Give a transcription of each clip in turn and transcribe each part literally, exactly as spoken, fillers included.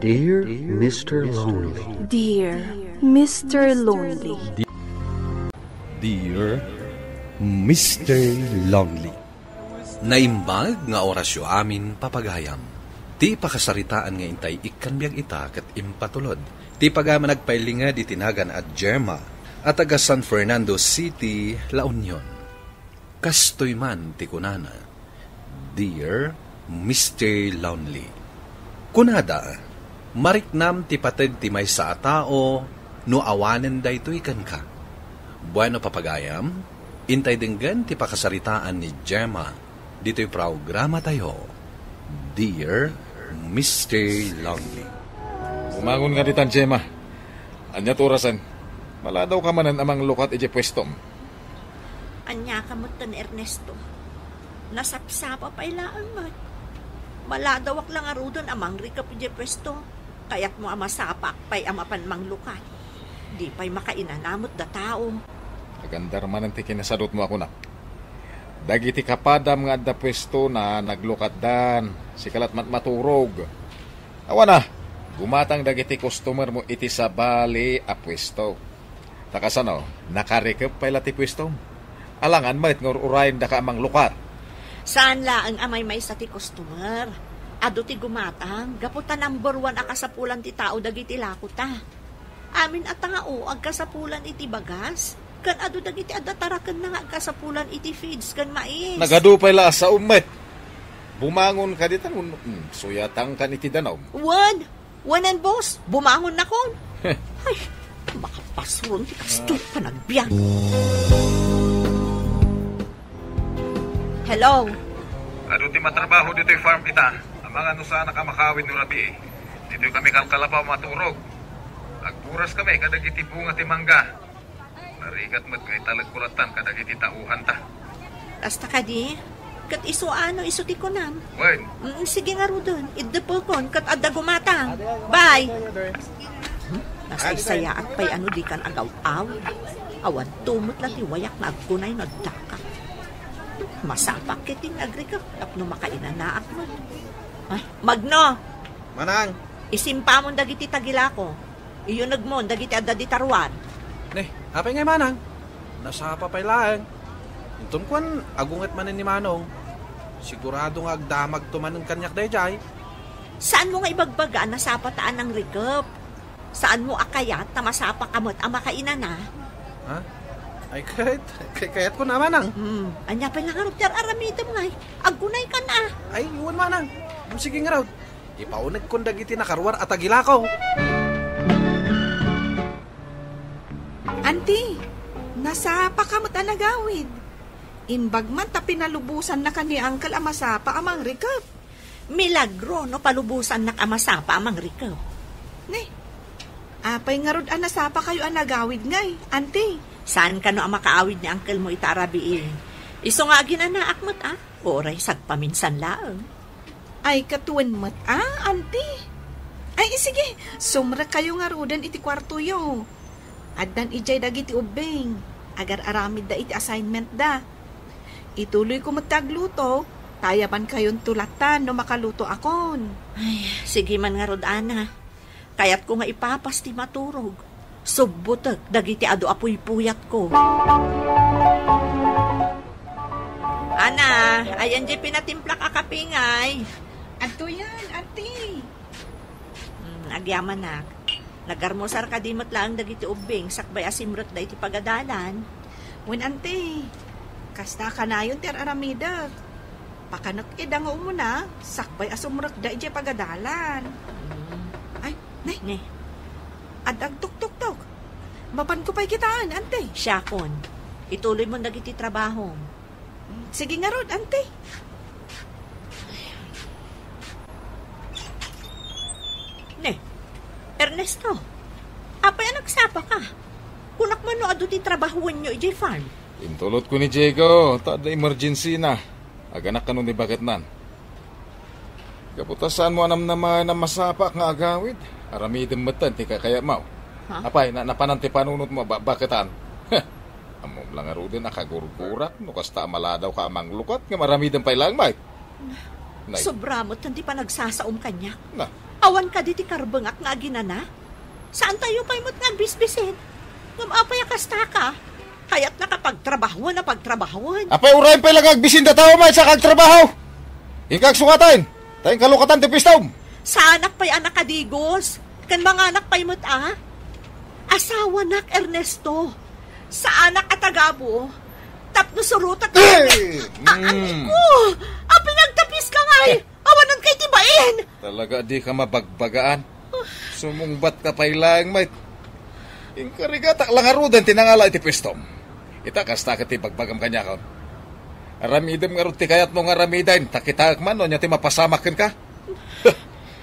Dear Mister Lonely. Dear Mister Lonely. Dear Mister Lonely. Naimbag nga orasyo amin, papagayam. Ti pakasaritaan nga intay ikkan biag ita ket impatulod ti pagayam a nagpailinged iti nagan a Gemma a taga San Fernando City, La Union. Kastoy man ti kunana, "Dear Mister Lonely." Kunada, "Mariknam ti pated ti maysa a tao no awanen daytoy kenka." Bueno, papagayam, intay denggen ti pakasaritaan ni Gemma ditoy programatayo, Dear Mister Lonely. Bumangon nga ditan, Gemma. Ania ti orasen? Maladaw ka manen a manglukat idiay puestom. Ania ka metten, Ernesto? Nasapsapa pay laeng met. Maladawak la ngaruden a mangrikep idiay puesto. Kayatmo a masapaak pay a mapan manglukat. Di pay makainana met da tao. Agandar manen ti kinasadutmo a kunak. Dagiti kapadam nga adda puestona, naglukatdan. Sika la't mat-, maturog. Awan a, gumatang dagiti customermo iti sabali a puesto. Ta kasano, nakarikep pay la ti puestom. Alangan met nga ur-urayendaka a manglukat. Saan laeng a maymaysa ti customer. Adu ti gumatang, gapu ta number one a kasapulan ti tao dagiti lakota. Amin a tao agkasapulan iti bagas, ken adu dagiti adda tarakenna nga agkasapulan iti feeds ken mais. Nagadu pay la a saom met. Bumangon ka ditan, hmm, suyatangkan iti danum. Wen, Wanan, boss, bumangonnakon. Ay, makapasuron ti kastoy a panagbiag. Hello? Adu ti matrabaho ditoy farm ita. Amangan no saanak a makaawid no rabii. Ditoy kami kalkalapaw maturog. Agburas kami kadagiti bunga ti mangga. Narigat met nga italek ko lattan kadagiti tauhanta. Kasta kadi, ket isu ano isu ti kunam? Wen. Mm, sige ngaruden, iddepekon ket adda gumatang. Bye. Hmm? Nasaysayaat pay ano dikan agaw-awid. Awan tumot la ti wayak nga agkunay no addaka. Masapak ket ti nagrikep tapno makainanaak met. Ay, Magno! Manang! Isimpamon dagiti tagilako. Iyunegmon dagiti adda dita ruar. Ne, apay ngay manang? Nasapa pay laeng. Inton kuan, agunget manen ni Manong. Sigurado nga agdamagto manen kaniak daydiay. Saanmo nga ibagbaga a nasapa ta a nangrikep? Saanmo a kayat ta masapa ka met a makainana? Ha? Ay, kayat, kay-, kayat ko na, manang. Hmm, ania pay la ngarud ti ar-aramidem ngay? Aggunay kan a. Ay, wen, manang. Sige ngarud. Ipaunegkon dagiti nakaruar a tagilako. Anti, nasapa ka met a nagawid. Imbag man ta pinalubosanna ken ni Uncle a masapa a mangrikep. Milagro no palubosannak a masapa a mangrikep. Ne, apay ngarud a nasapa kayo a nagawid ngay, Anti? Saan kano a makaawid ni Uncle mo ita a rabii? Isu nga aginanaak met a. Uray sagpaminsan laeng. Ay, katuen met, a, Anti? Ay, sige, sumrek kayo ngaruden iti kuartoyo. Addan idiay dagiti ubbing. Agar-aramidda iti assignment da. Ituloy ko met ti agluto, ta ayaban kayonto lattan no makaluto akon. Ay, sige man ngarud, Ana. Kayatko nga ipapas ti maturog. Subbotek dagiti adu a puypuyatko. Ana, ayan di pinatimplak a kape ngay. Adtoyan, Anti. Mm, agyamanak. Nagarmusar kadi met laeng dagiti ubbing sakbay a simrekda iti pagadalan. Wen, Anti. Kasta kanayon ti ar-aramidek. Pakanek ida nga umuna, sakbay a sumrekda idiay pagadalan. Mm. Ay, ne. Ne. Ad-, agtuktuktok. Mapanko pay kitaan, Anti. Siakon. Ituloy mo dagiti trabahom. Sige ngarud, Anti. Ne, Ernesto, apay a nagsapa ka? Kunak man no adu ti trabahuenyo idiay farm? Intulot ko ni Diego, ta adda emergency na. Aganak kano ni baketnan. Gapu ta saanmo a namnamaen a masapaak nga agawid. Aramidem metten ti kakayatmo. Ha? Apay, na-, napanan ti panunotmo, ba-, baketan? Heh, ammom la ngaruden a kagurgurak, no kasta a maladawka a manglukat, ngem aramidem pay laeng, Mike. Nay. Sobra metten ti panagsasaom kaniak. Na. Awan kadi ti karbengak nga aginana? Saantayo pay met nga agbisbisin. Ngem apay a kastaka? Kayatnaka pagtrabahoen a pagtrabahoen. Apay, uray pay la nga agbisin dataw met sa kagtrabaho. Inka agsungaten, ta inkalukatan ti puestom. Saanak pay a nakadigos, ken manganak pay met a. Asawanak, Ernesto. Saanak a tagabu. Tapno surutak. Eh! Ah, mm. Aray ko! Apay nga agtapiska ngay? Awanan kay ti bain! Talaga di ka mabagbagaan. Sumungbat ka pay laeng, met. Inkarigatak la ngaruden ti nangala iti puestom. Ita, kasta ket ti bagbagam kaniakon. Aramidem ngarud ti kayatmo nga aramiden, ta kitaek man no ania ti mapasamak kenka.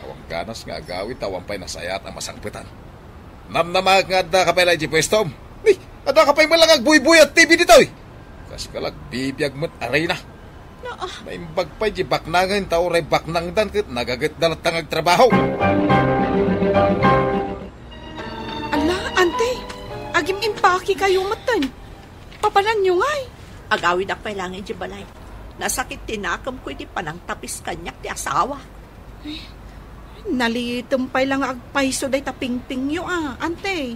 Awan ganas nga agawid ta awan pay nasayaat a masangpetan. Namnamaek nga adda ka pay la iti puestom. Ni, adda ka pay man la nga agbuybuy a T V ditoy. Kas ka la agbibiag met a reyna. Naa. Naimbag pay di baknangen ta uray baknangdan ket nagagetda latta nga agtrabaho. Ala, ante, agim-impakikayo metten. Papananyo ngay? Agawidak pay laeng idiay balay. Nasakit ti nakemko iti panangtapis kaniak ti asawa. Nalitem pay la nga agpayso dayta pingpingyo a, ante.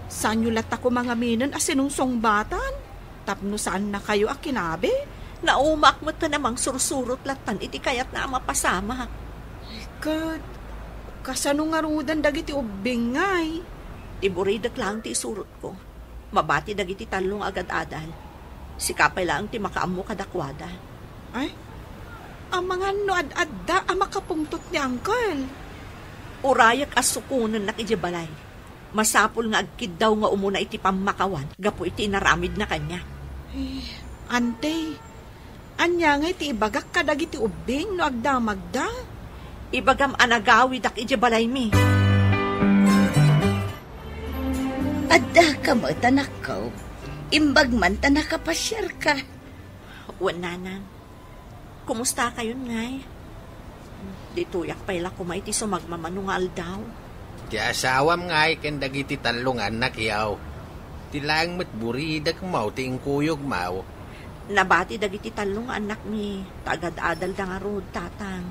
Saanyo latta koma ngaminen a sinungsungbatan tapno saannakayo a kinabi? Naumaak met a mangsursurot lattan iti kayatna a mapasamak. Ket kasano ngaruden dagiti ubbing ngay? Ti buridek laeng ti isurotko. Mabati dagiti tallo nga agad-adal. Sika pay laeng ti makaammo kadakuada. Ay, amangan no ad-adda a makapungtot ni Uncle. Urayek a sukonennak idiay balay. Masapul nga agkiddaw nga umuna iti pammakawan gapu iti inaramidna kaniak. Eh, ante, ania ngay ti ibagak kadagiti ubbing no agdamagda? Ibagam a nagawidak idiay balaymi. Addaka met, anakko. Imbag man ta nakapasiarka. Wen, nanang. Kumustakayon ngay? Ditoyak pay la koma iti sumagmamano nga aldaw. Ti asawam ngay ken dagiti tallo nga annakyo. Ti laeng met buridekmo ti inkuyogmo. Nabati dagiti tallo nga annakmi ta agad-adalda ngarud, tatang.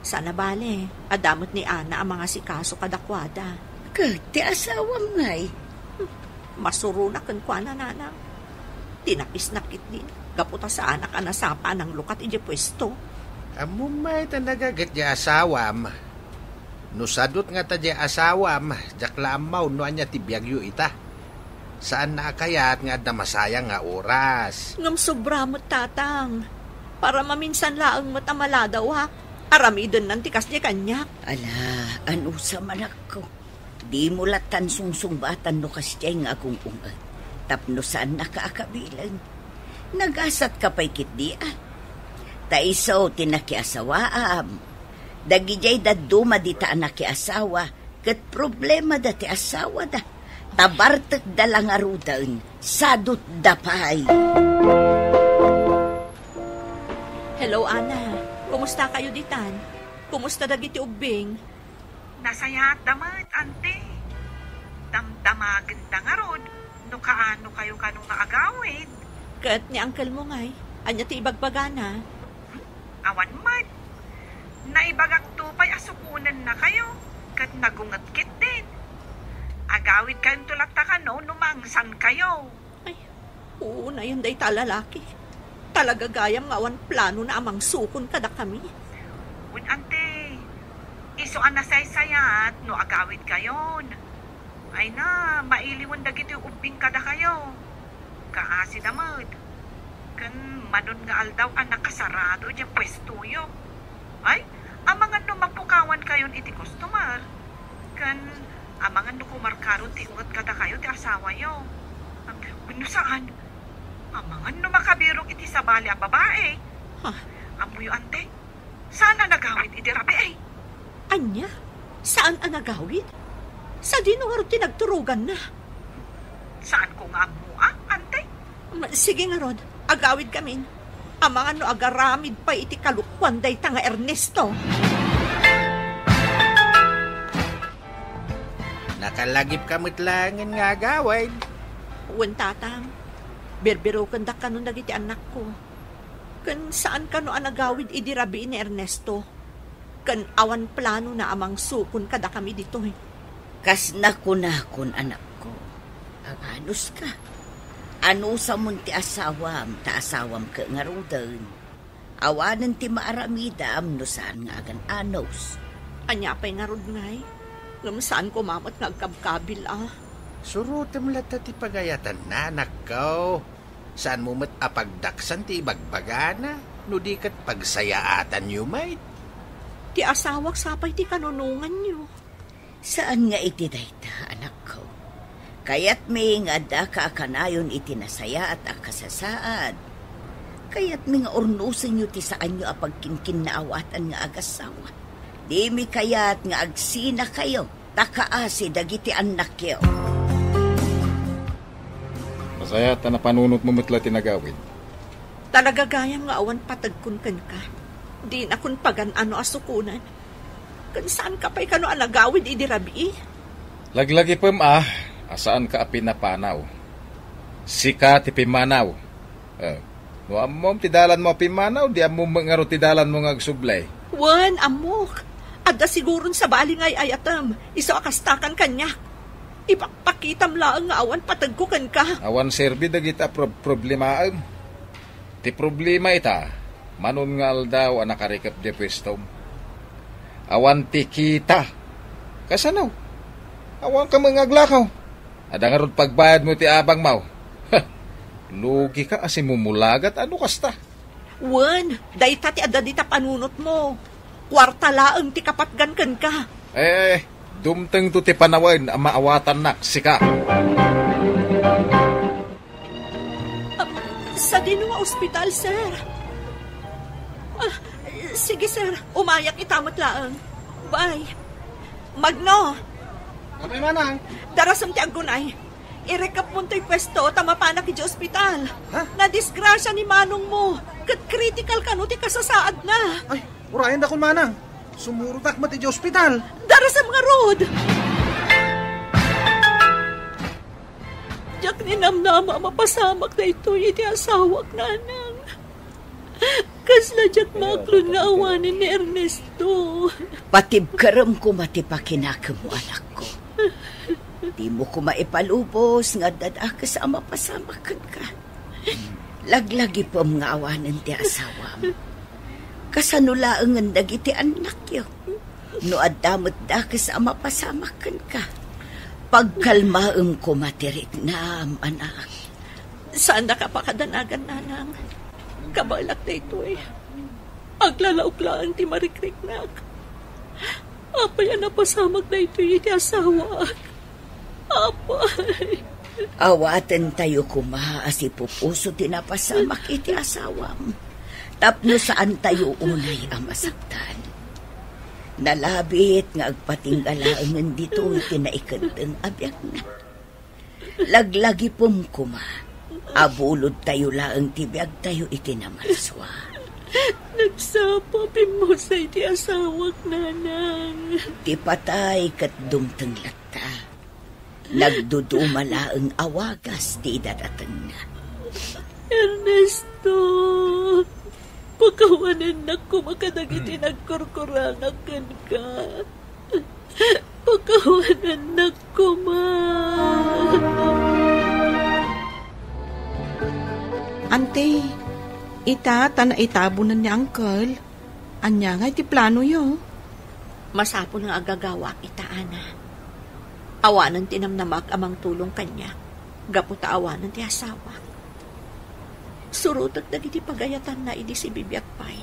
Saan a bale, adda met ni Ana a mangasikaso kadakuada. Ket ti asawam ngay? Masurona kenkuana, nanang. Tinapisnak ketdin, gapu ta saanak a nasapa a nanglukat idiay puesto. Ammom met a nagaget ti asawam. No sadut ngata ti asawam, diak la ammo no ania ti biagyo ita. Saanna a kayat nga adda masayang nga oras. Ngem sobra met, tatang. Para maminsan laeng met a maladawak. Aramidennan ti kasdiay kaniak. Ala, anusam, anakko. Dimo lattan sungsungbatan no kasdiay nga agung-unget. Tapno saannaka a kabilen. Nagasatka pay ketdi a. Ta isu ti nakiasawaam. Dagidiay dadduma dita a nakiasawa, ket problemada ti asawada. Ta bartekda la ngaruden, sadutda pay. Hello, Ana. Kumustakayo ditan? Kumusta dagiti ubbing? Nasayaatda met, ante. Damdamagenda ngarud no kaanokayo kano nga agawid. Ket ni uncle mo ngay, ania ti ibagbagana? Hmm? Awan met. Naibagakto pay a sukonennakayo, ket nagunget ketdin. Agawidkayonto latta kano no mangsankayo. Ay, unayen dayta a lalaki. Talaga gayam nga awan planona a mangsukon kadakami. Wen, ante, isu a nasaysayaat no agawidkayon. Ay na, mailiwen dagiti ubbing kadakayo. Kaasida met. Ken manon nga aldaw a nakasarado idiay puestoyo. Ay, amangan no mapukawankayon iti customer. Ken amangan no kumarkarod ti unget kadakayo ti asawayo. Am, wenno saan, amangan no makabirok iti sabali a babai. Ha? Ammoyo, ante, saan a nagawid idi rabii. Ania? Saan a nagawid? Sadino ngarud ti nagturoganna? Saanko nga ammo, a, ante? Ma-, sige ngarud, agawidkamin. Amangan no agaramid pay iti kalokuan dayta nga Ernesto. Nakalagipka met laengen nga agawid. Wen, tatang. Birbirokendak kanon dagiti annakko. Ken saan kano a nagawid idi rabii ni Ernesto. ken awan planona a mangsukon kadakami ditoy. Kas nakunakon, anakko, aganuska. Anusamon ti asawam, ta asawam ket ngaruden. Awanen ti maaramidam no saan nga agan-anus. Ania pay ngarud ngay? Ngem saan koma met nga agkabkabil a. Surotem latta ti pagayatanna, anakko. Saanmo met a pagdaksan ti ibagbagana, no di ket pagsayaatanyo met. Ti asawak sapay ti kanunonganyo. Saan nga iti dayta, anakko. Kayatmi nga addaka a kanayon iti nasayaat a kasasaad. Kayatmi nga urnosenyo ti saanyo a pagkinkinnaawatan nga agassawa. Dimi kayat nga agsinakayo, ta kaasi dagiti annakyo. Nasayaat a napanunotmo met la ti nagawid. Talaga gayam nga awan pategkon kenka. Dinakon pagan-ano a sukonan. Ken saanka pay kano a nagawid idi rabii? Laglagipem a, a saanka a pinapanaw. Sika ti pimmanaw. Eh, no ammom ti dalanmo a pimmanaw, di ammom met ngarud ti dalanmo nga agsubli. Wen, ammok. Adda siguron sabali nga ay-ayatem. Isu a kastakan kaniak. Ipakpakitam laeng nga awan pategko kenka. Awan serbi dagiti a prob-, problemaem. Ti problema ita, manon nga aldaw a nakarikep diay puestom. Awan ti kita. Kasano? Awanka met nga aglakaw. Adda ngarud pagbayadmo ti abangmo. Lugika a simumulagat a no kasta. Wen, dayta ti adda dita panunotmo. Kuarta laeng ti kapatgan kenka. Eh, dumtengto ti panawen a maawatannak, sika. Ah, sadino nga ospital, sir? Ah, sige, sir. Umayak ita met laeng. Bye. Magno! Apay, manang? Darasem ti aggunay. Irekapmon toy puesto ta mapanak idiay ospital. Ha? Nadisgrasia ni manongmo. Ket critical kano ti kasasaadna. Ay, urayendakon, manang. Sumurotak met idiay ospital. Darasem ngarud! Diak ninamnama a mapasamak daytoy iti asawak, nanang. Kasla diak maklon nga awanen ni Ernesto. Patibkerem koma ti pakinakemmo, anakko. Dimo koma ipalubos nga adda dakes a mapasamak kenka. Laglagipem nga awanen ti asawam. Kasano laengen dagiti annakyo? No adda met dakes a mapasamak kenka, pagkalmaem koma ti riknam, anak. Saannak a pakadanagan, nanang. Kabaelak daytoy. Aglalaok laeng ti marikriknak. Apay a napasamak daytoy iti asawak? Apay. Awatentayo koma a sipupuso ti napasamak iti asawam. Tapno saantayo unay a masaktan. Nalabit nga agpatingga laengen ditoy ti naikeddeng a biagna. Laglagipem koma a bulodtayo laeng ti biagtayo iti namarsua. Nagsapa, pimmusay ti asawak, nanang. Ti patay ket dumteng latta. Nagduduma laeng a wagas ti idadatengna. Ernesto, pakawanennak koma kadagiti nagkurkurangak kenka. Pakawanennak koma. Ante, ita ta naitabonan ni Uncle. Ania ngay ti planoyo? Masapul nga agagawak ita, Ana. Awanen ti namnamak a mangtulong kaniak, gapu ta awanen ti asawak. Surotek dagiti pagayatanna idi sibibiag pay.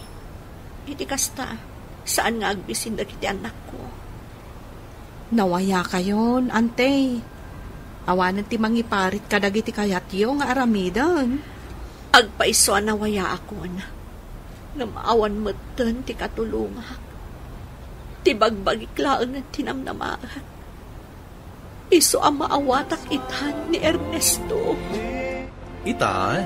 Iti kasta, saan nga agbisin dagiti annakko. Nawayakayon, ante. Awanen ti mangiparit kadagiti kayatyo nga aramiden. Agpayso a nawayaakon, ngem awan metten ti katulongak. Ti bagbagik laengen ti namnamaek. Isu a maawatak itan ni Ernesto. Ita,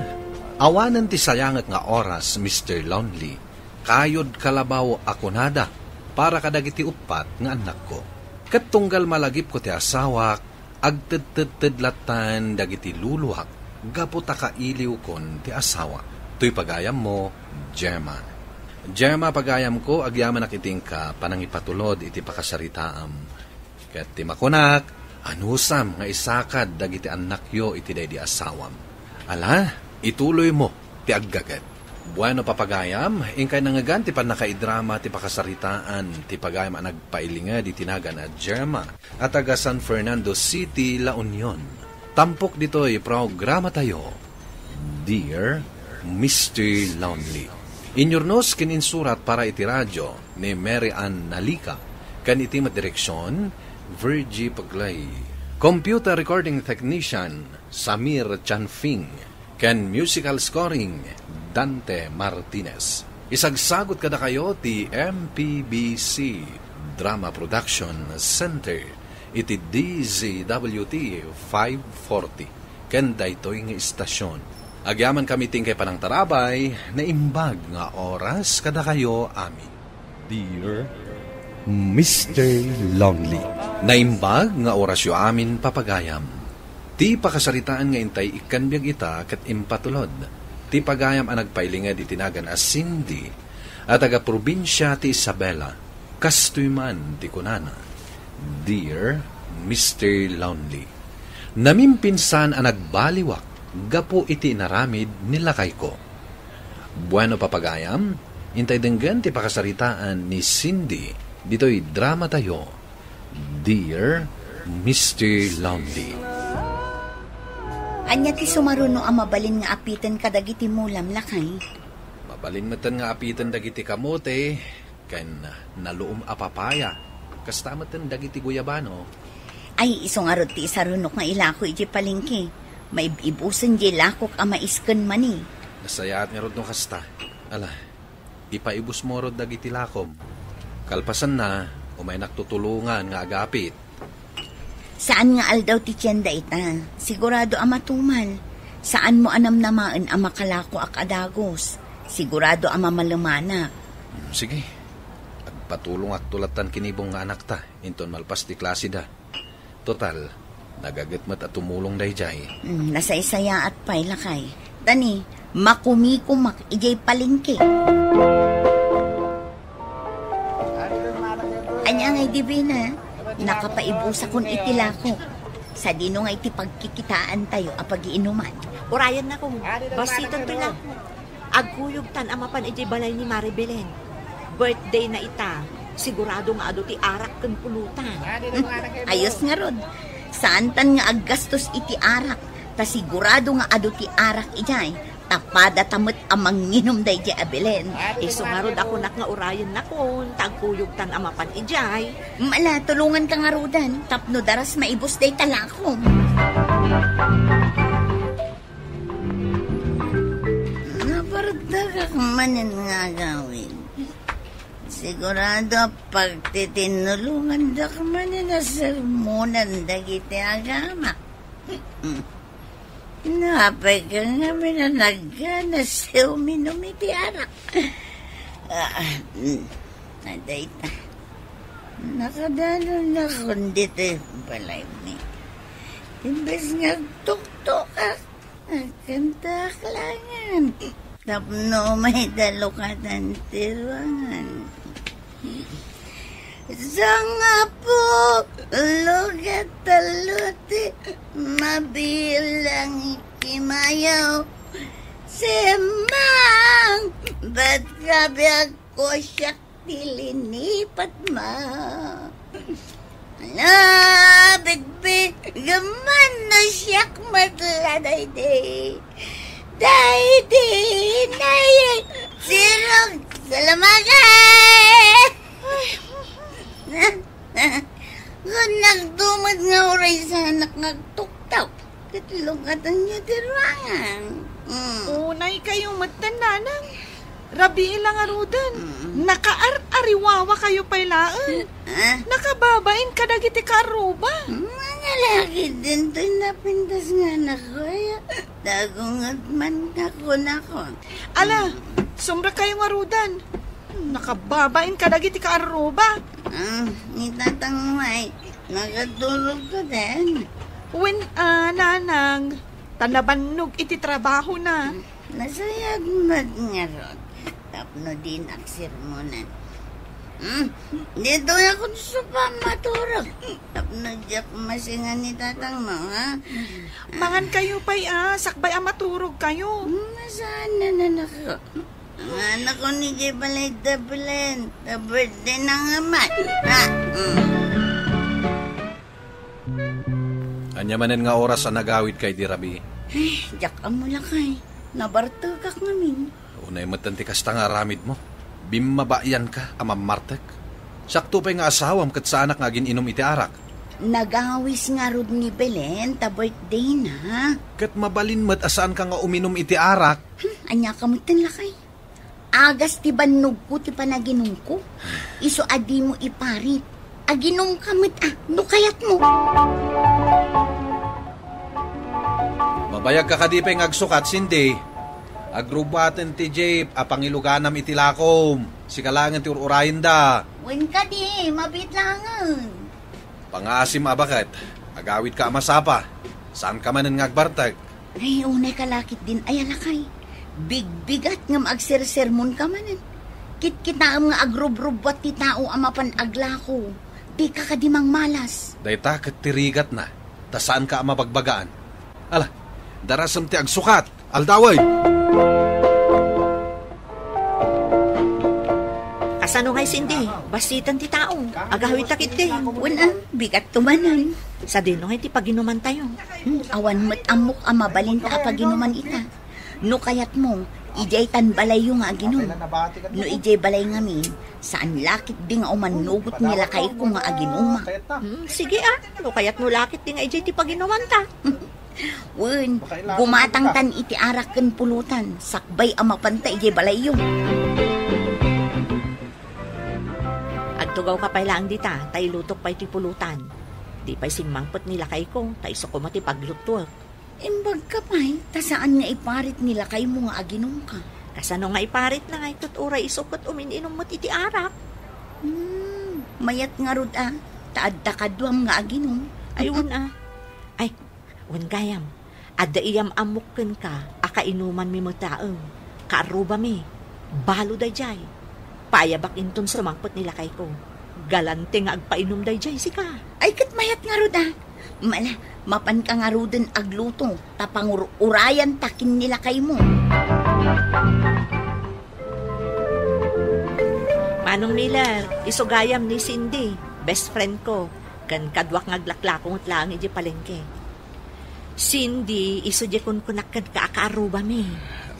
awanen ti sayangek nga oras, Mister Lonely. Kayod kalabaw a kunada para kadagiti uppat nga annakko. Ket tunggal malagipko ti asawak, agtedtedted lattan dagiti luluak gapu ta kailiwkon ti asawa. Toy pagayammo, Gemma. Gemma, pagayamko, agyamanak iti inka panangipatulod iti pakasaritaam. Ket ti makunak, anusam nga isakad dagiti annakyo iti daydi asawam. Ala, ituloymo ti aggaget. Bueno, papagayam, inkay nangngegan ti pannakaidrama ti pakasaritaan ti pagayam a nagpailinged iti nagan a Gemma a taga San Fernando City, La Union. Tampok ditoy programatayo, Dear Mister Lonely. Inyurnos ken insurat para iti radyo ni Mary Ann Nalica, ken iti met direksion, Virgie Paglay. Computer recording technician, Samir Chanfing, ken musical scoring, Dante Martinez. Isagsagut kadakayo ti M P B C Drama Production Center iti D Z W T five forty ken daytoy nga istasion. Agyamankami ti inkay panangtarabay, naimbag nga oras kadakayo amin. Dear Mister Lonely. Naimbag nga orasyo amin, papagayam. Ti pakasaritaan nga intay ikkan biag ita ket impatulod ti pagayam a nagpailinged iti nagan a Cindy a taga-probinsia ti Isabela. Kastoy man ti kunana, Dear Mister Lonely, namimpinsan a nagbaliwak gapu iti inaramid ni lakayko. Bueno, papagayam, intay denggen ti pakasaritaan ni Cindy ditoy dramatayo, Dear Mister Lonely. Ania ti sumaruno a mabalin nga apiten kadagiti mulam, lakay? Mabalin metten nga apiten dagiti kamote ken naluom a papaya. Kasta metten dagiti guyabano. Ay, isu ngarud ti isarunok nga ilako idiay palengke. Maib-ibusen diay lakok a mais ken mani. Nasayaat ngarud no kasta. Ala, ipaibusmo rod dagiti lakom. Kalpasanna, umaynak tutulongan nga agapit. Saan nga aldaw ti tienda ita. Sigurado a matumal. Saanmo a namnamaen a makalakoak a dagus. Sigurado a mamalemanak. Hmm, sige. Agpatulongakto lattan kinibong nga anakta inton malpas ti klaseda. Total, nagaget met a tumulong daydiay. Hmm, nasaysayaat pay, lakay. Tani, makumikumak idiay palengke. Ania ngay, Divina? Nakapaibusakon iti lakok. Sadino ngay ti pagkikitaantayo a pagiinuman? Urayennakon, bassitan toy lakok. Agkuyogtan a mapan idiay balay ni Mare Belen. Birthday na ita. Sigurado nga adu ti arak ken pulutan. Ayos ngarud. Saantan nga aggastos iti arak, ta sigurado nga adu ti arak idiay. Ta padata met a manginom daydiay a Belen. Isu ngarud a kunak nga urayennakon, ta agkuyogtan a mapan idiay. Mala, tulonganka ngarudan, tapno daras maibus dayta lakom. Napardagak manen nga agawid. Sigurado a pagtitinulongandak manen a sermonan dagiti agamak. Napay ka ngamin a nagganas ti uminum iti arak. Ah, mm, adayta. Nakadanonnakon ditoy balaymi. Imbes nga agtuktokak, agkantaak laengen. Tapno umayda lukatan ti ruangan. Sangapulo ket tallo ti mabilang iti mayo. Simmang, bat kabiag ko siak ti linipatma. Ala, bigbigem man no siak met la daydi. Daydi, nay, sirog, salamagay! Nagdumet nga uray sanak nga agtuktok. Ket lukatanyo ti ruangan. Mm. Unay kayo metten, nanang. Rabii la ngaruden. Mm. Nakaar-ariwawa kayo pay laeng. Ah? Nakababain kadagiti kaarruba. Mangalakid din toy napintas nga anak ko, aya. Dagunget man ako, nako. Ala, mm, sumrek kayo ngarudan. Nakababain kadagiti kaarruba. Ah, ni tatang Mike, nagatulog ka din? Wen, ah, nanang, ta nabannog iti trabaho na. Nasayat met ngarud. Tapno dinak sermonan. Hmm? Ditoy ako sa pamaturog. Tapno diak masingan ni tatang mo, ha? Mangan kayo pay, ah. Sakbay a maturog kayo. Hmm, masaan na, anak ko? Ang anak ko ni Jay balay da Belen. Ta birthday na nga man. Ha? Hmm. Ania manen nga oras a nagawidka idi rabii? Ay, diak ammo lakay. Nabartegak ngamin. Unay met ti kasta nga aramidmo. Bimmabayanka a mammartek. Siakto pay nga asawam ket saanak nga agin-inum iti arak. Nagawis ngarud ni Belen ta birthday na. Ket mabalin met a saanka nga uminum iti arak. Hmm, ania ka metten lakay? Agas ti bannogko ti panaginumko. Isu a dimo iparit. Aginumka met a, no kayatmo. Mabayagka kadi pay nga agsukat, Cindy? Agrubbuaten ti jeep a pangiluganam iti lakom. Sika laengen ti ur-urayenda. Wen kadi, mabiit laengen. Pangaasim a baket, agawidka a masapa. Saanka manen nga agbartek. Ay, unay ka lakit din, ay, alakay. Bigbigat ngem agsersermonka manen. Kitkitaem nga agrubrubbuat ti tao a mapan aglako. Dika kadi mangmalas. Dayta ket ti rigatna, ta saanka a mabagbagaan. Ala, darasem ti agsukat. Aldaway! Kasano ngay, Cindy? Bassiten ti tao. Agawidta ketdi. Wen a, bigatto manen. Sadino ngay ti paginumantayo? Hmm, awan met ammok a mabalinta a paginuman ita. No kayatmo, idiay tan balayyo nga aginum. No idiay balay ngamin, saan la ketdi nga umannugot ni lakayko nga aginuma. Hmm, sige a, no kayatmo la ketdi nga idiay ti paginumanta. Wen, gumatangtan iti arak ken pulutan, sakbay a mapanta idiay balayyo. Agtugawka pay laeng dita, ta ilutok pay ti pulutan. Di pay simmangpet ni lakayko, ta isu koma ti pagluttuek. Imbagka pay, ta saan nga iparit ni lakaymo nga aginumka. Kasano nga iparitna ngay ket uray isu ket umin-inum met iti arak? Hmm, mayat ngarud a, ta adda kaduam nga aginum. Ay, wen a. Ay, wen gayam, adda iyam-ammok kenka a kainumanmi met laeng. Kaarrubami, balo daydiay. Payabak inton sumangpet ni lakayko. Galante nga agpainum daydiay, sika. Ay, ket mayat ngarud a. Mala, mapanka ngaruden agluto, ta pangur-urayanta ken ni lakaymo. Manong Miller, isu gayam ni Cindy, best friend ko, ken kaduak nga aglaklako met laeng idiay palengke. Cindy, isu diay kunkunak kenka a kaarrubami.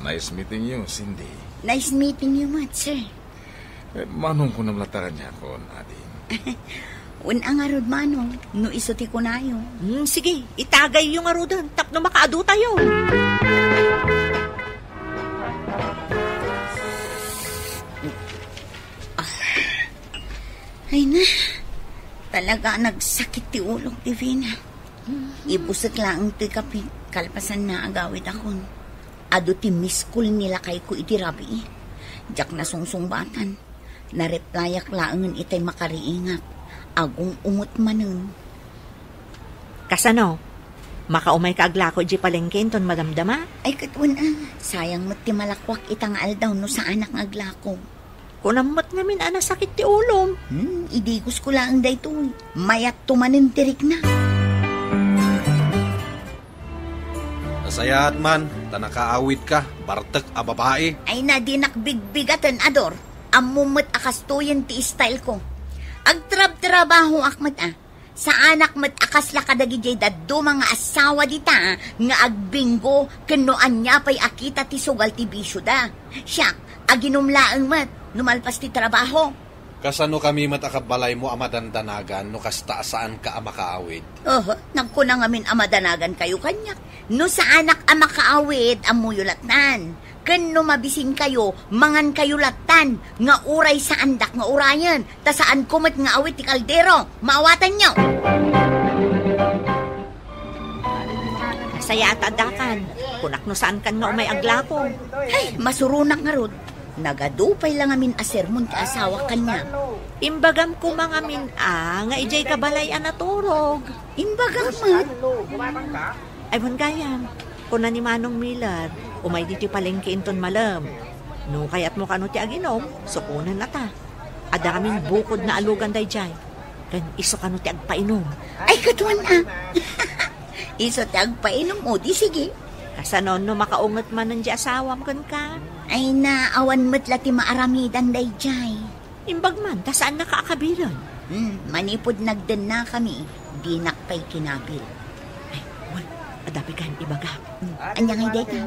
Nice meeting you, Cindy. Nice meeting you, met, sir. Eh, Manong, kunam latta kaniakon, ading. Wen a ngarud, Manong, no isu ti kunayo. Hmm, sige, itagayyo ngaruden tapno makaadutayo. Ah. Ay na, talaga nagsakit ti ulok, Divina. Ibusek laeng ti kape, kalpasanna agawidakon. Adu ti miss call ni lakayko iti rabii. Diak nasungsungbatan. Nareplyak laengen itay makariingak. Agung-ungot manen. Kasano? Makaumayka aglako idiay palengke inton madamdama? Ay, ket wen a. Sayang met ti malakuak ita nga aldaw no saanak nga aglako. Kunam met ngamin a nasakit ti ulom. Hmm, idigos ko laeng daytoy. Mayatto manen ti rikna. Nasayaat man, ta nakaawidka, bartek a babai. Ay na, dinak bigbigaten, Ador. Ammom met a kastoyen ti style ko. Agtrabtrabahoak met a. Saanak met a kasla kadagidiay dadduma nga asawa dita nga agbinggo ken no ania pay a kita ti sugal ti bisioda. Siak, aginum laeng met no malpas ti trabaho. Kasano kami met a kabbalaymo a madandanagan no kasta a saanka a makaawid? Oho, nagkuna ngamin a madanagankayo kaniak. No saanak a makaawid, ammoyo lattan. Ken no mabisinkayo, mangankayo lattan, nga uray saandak nga urayen, ta saanko met nga awid ti kaldero. Maawatanyo! Sayaat a addakan. Kunak no saankan nga umay aglako. Ay, masuronak ngarud. Nagadu pay la ngamin a sermon ti asawak kaniak. Imbagam koma ngamin a nga idiay ka balay a naturog. Imbagak met. Ay, wen gayam, kuna ni Manong Miller, umay ditoy palengke inton malem. No kayatmo kano ti aginom, sukonen a ta. Adda ngamin bukod nga alugan daydiay. Ken isu kano ti agpainom. Ay, katuan a. Isu ti agpainom, o di sige. Kasano no makaunget manen di asawam kenka? Ay na, awan met la ti maaramidan daydiay. Imbag man, ta saannaka a kabilen. Hmm, manipud nagdennakami, dinak pay kinabil. Ay, wen, adda pay kayam ibaga. Hmm, ania ngay dayta?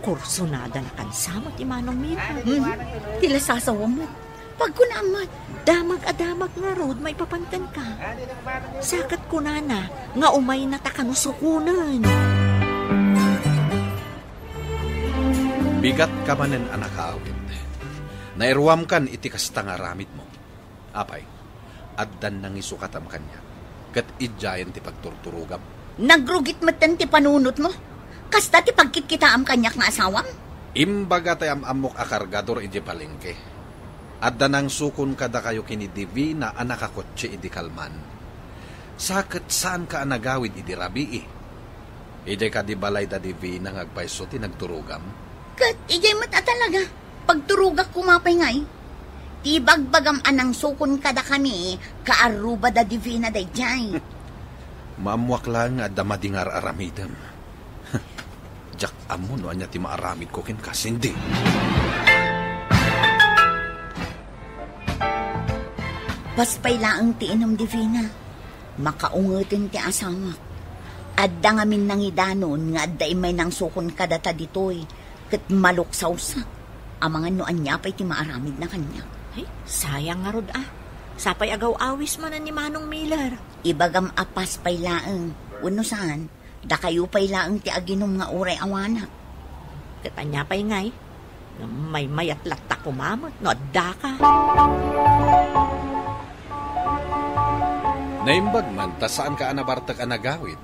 Kursunada na kansa met ti Manong Mira. Hmm, ti lasasawam met. Pagkunam met. Damag a damag ngarud maipapan kenka. Sa ket kunana nga umayna ta kano sukonen. Bigatka manen a nakaawid. Nairuamkan iti kasta nga aramidmo. Apay, addan nangisukatam kaniak, ket idiayen ti pagturturogam. Nagrugit metten ti panunotmo. Kasta ti pagkitkitaam kaniak nga asawam? Imbaga tay am-ammok a kargador idiay palengke. Adda nangsukon kadakayo ken ni Divina a nakakotse idi kalman. Sa ket saanka a nagawid idi rabii. Idiay kadi balay da Divina nga agpayso ti nagturogam? Ket idiay met a talaga. Pagturogak koma pay ngay. Ti ibagbagam a nangsukon kadakami, kaarruba da Divina daydiay. Maammoak laeng nga adda madi nga ar-aramidem. Diak ammo no ania ti maaramidko kenka, Cindy. Paspay laeng ti inom, Divina. Makaungeten ti asawak. Adda ngamin nangidanon nga adda immay nangsukon kadata ditoy, ket maluksawsak. Amangan no ania pay ti maaramidna kaniak. Ay, sayang ngarud a. Sapay agaw-awis manen ni Manong Miller. Ibagam a paspay laeng, wenno saan, dakayo pay laeng ti aginom nga uray awanak. Ket ania pay ngay? Maymayat latta koma met no addaka. Naimbag man ta saanka a nabartek a nagawid.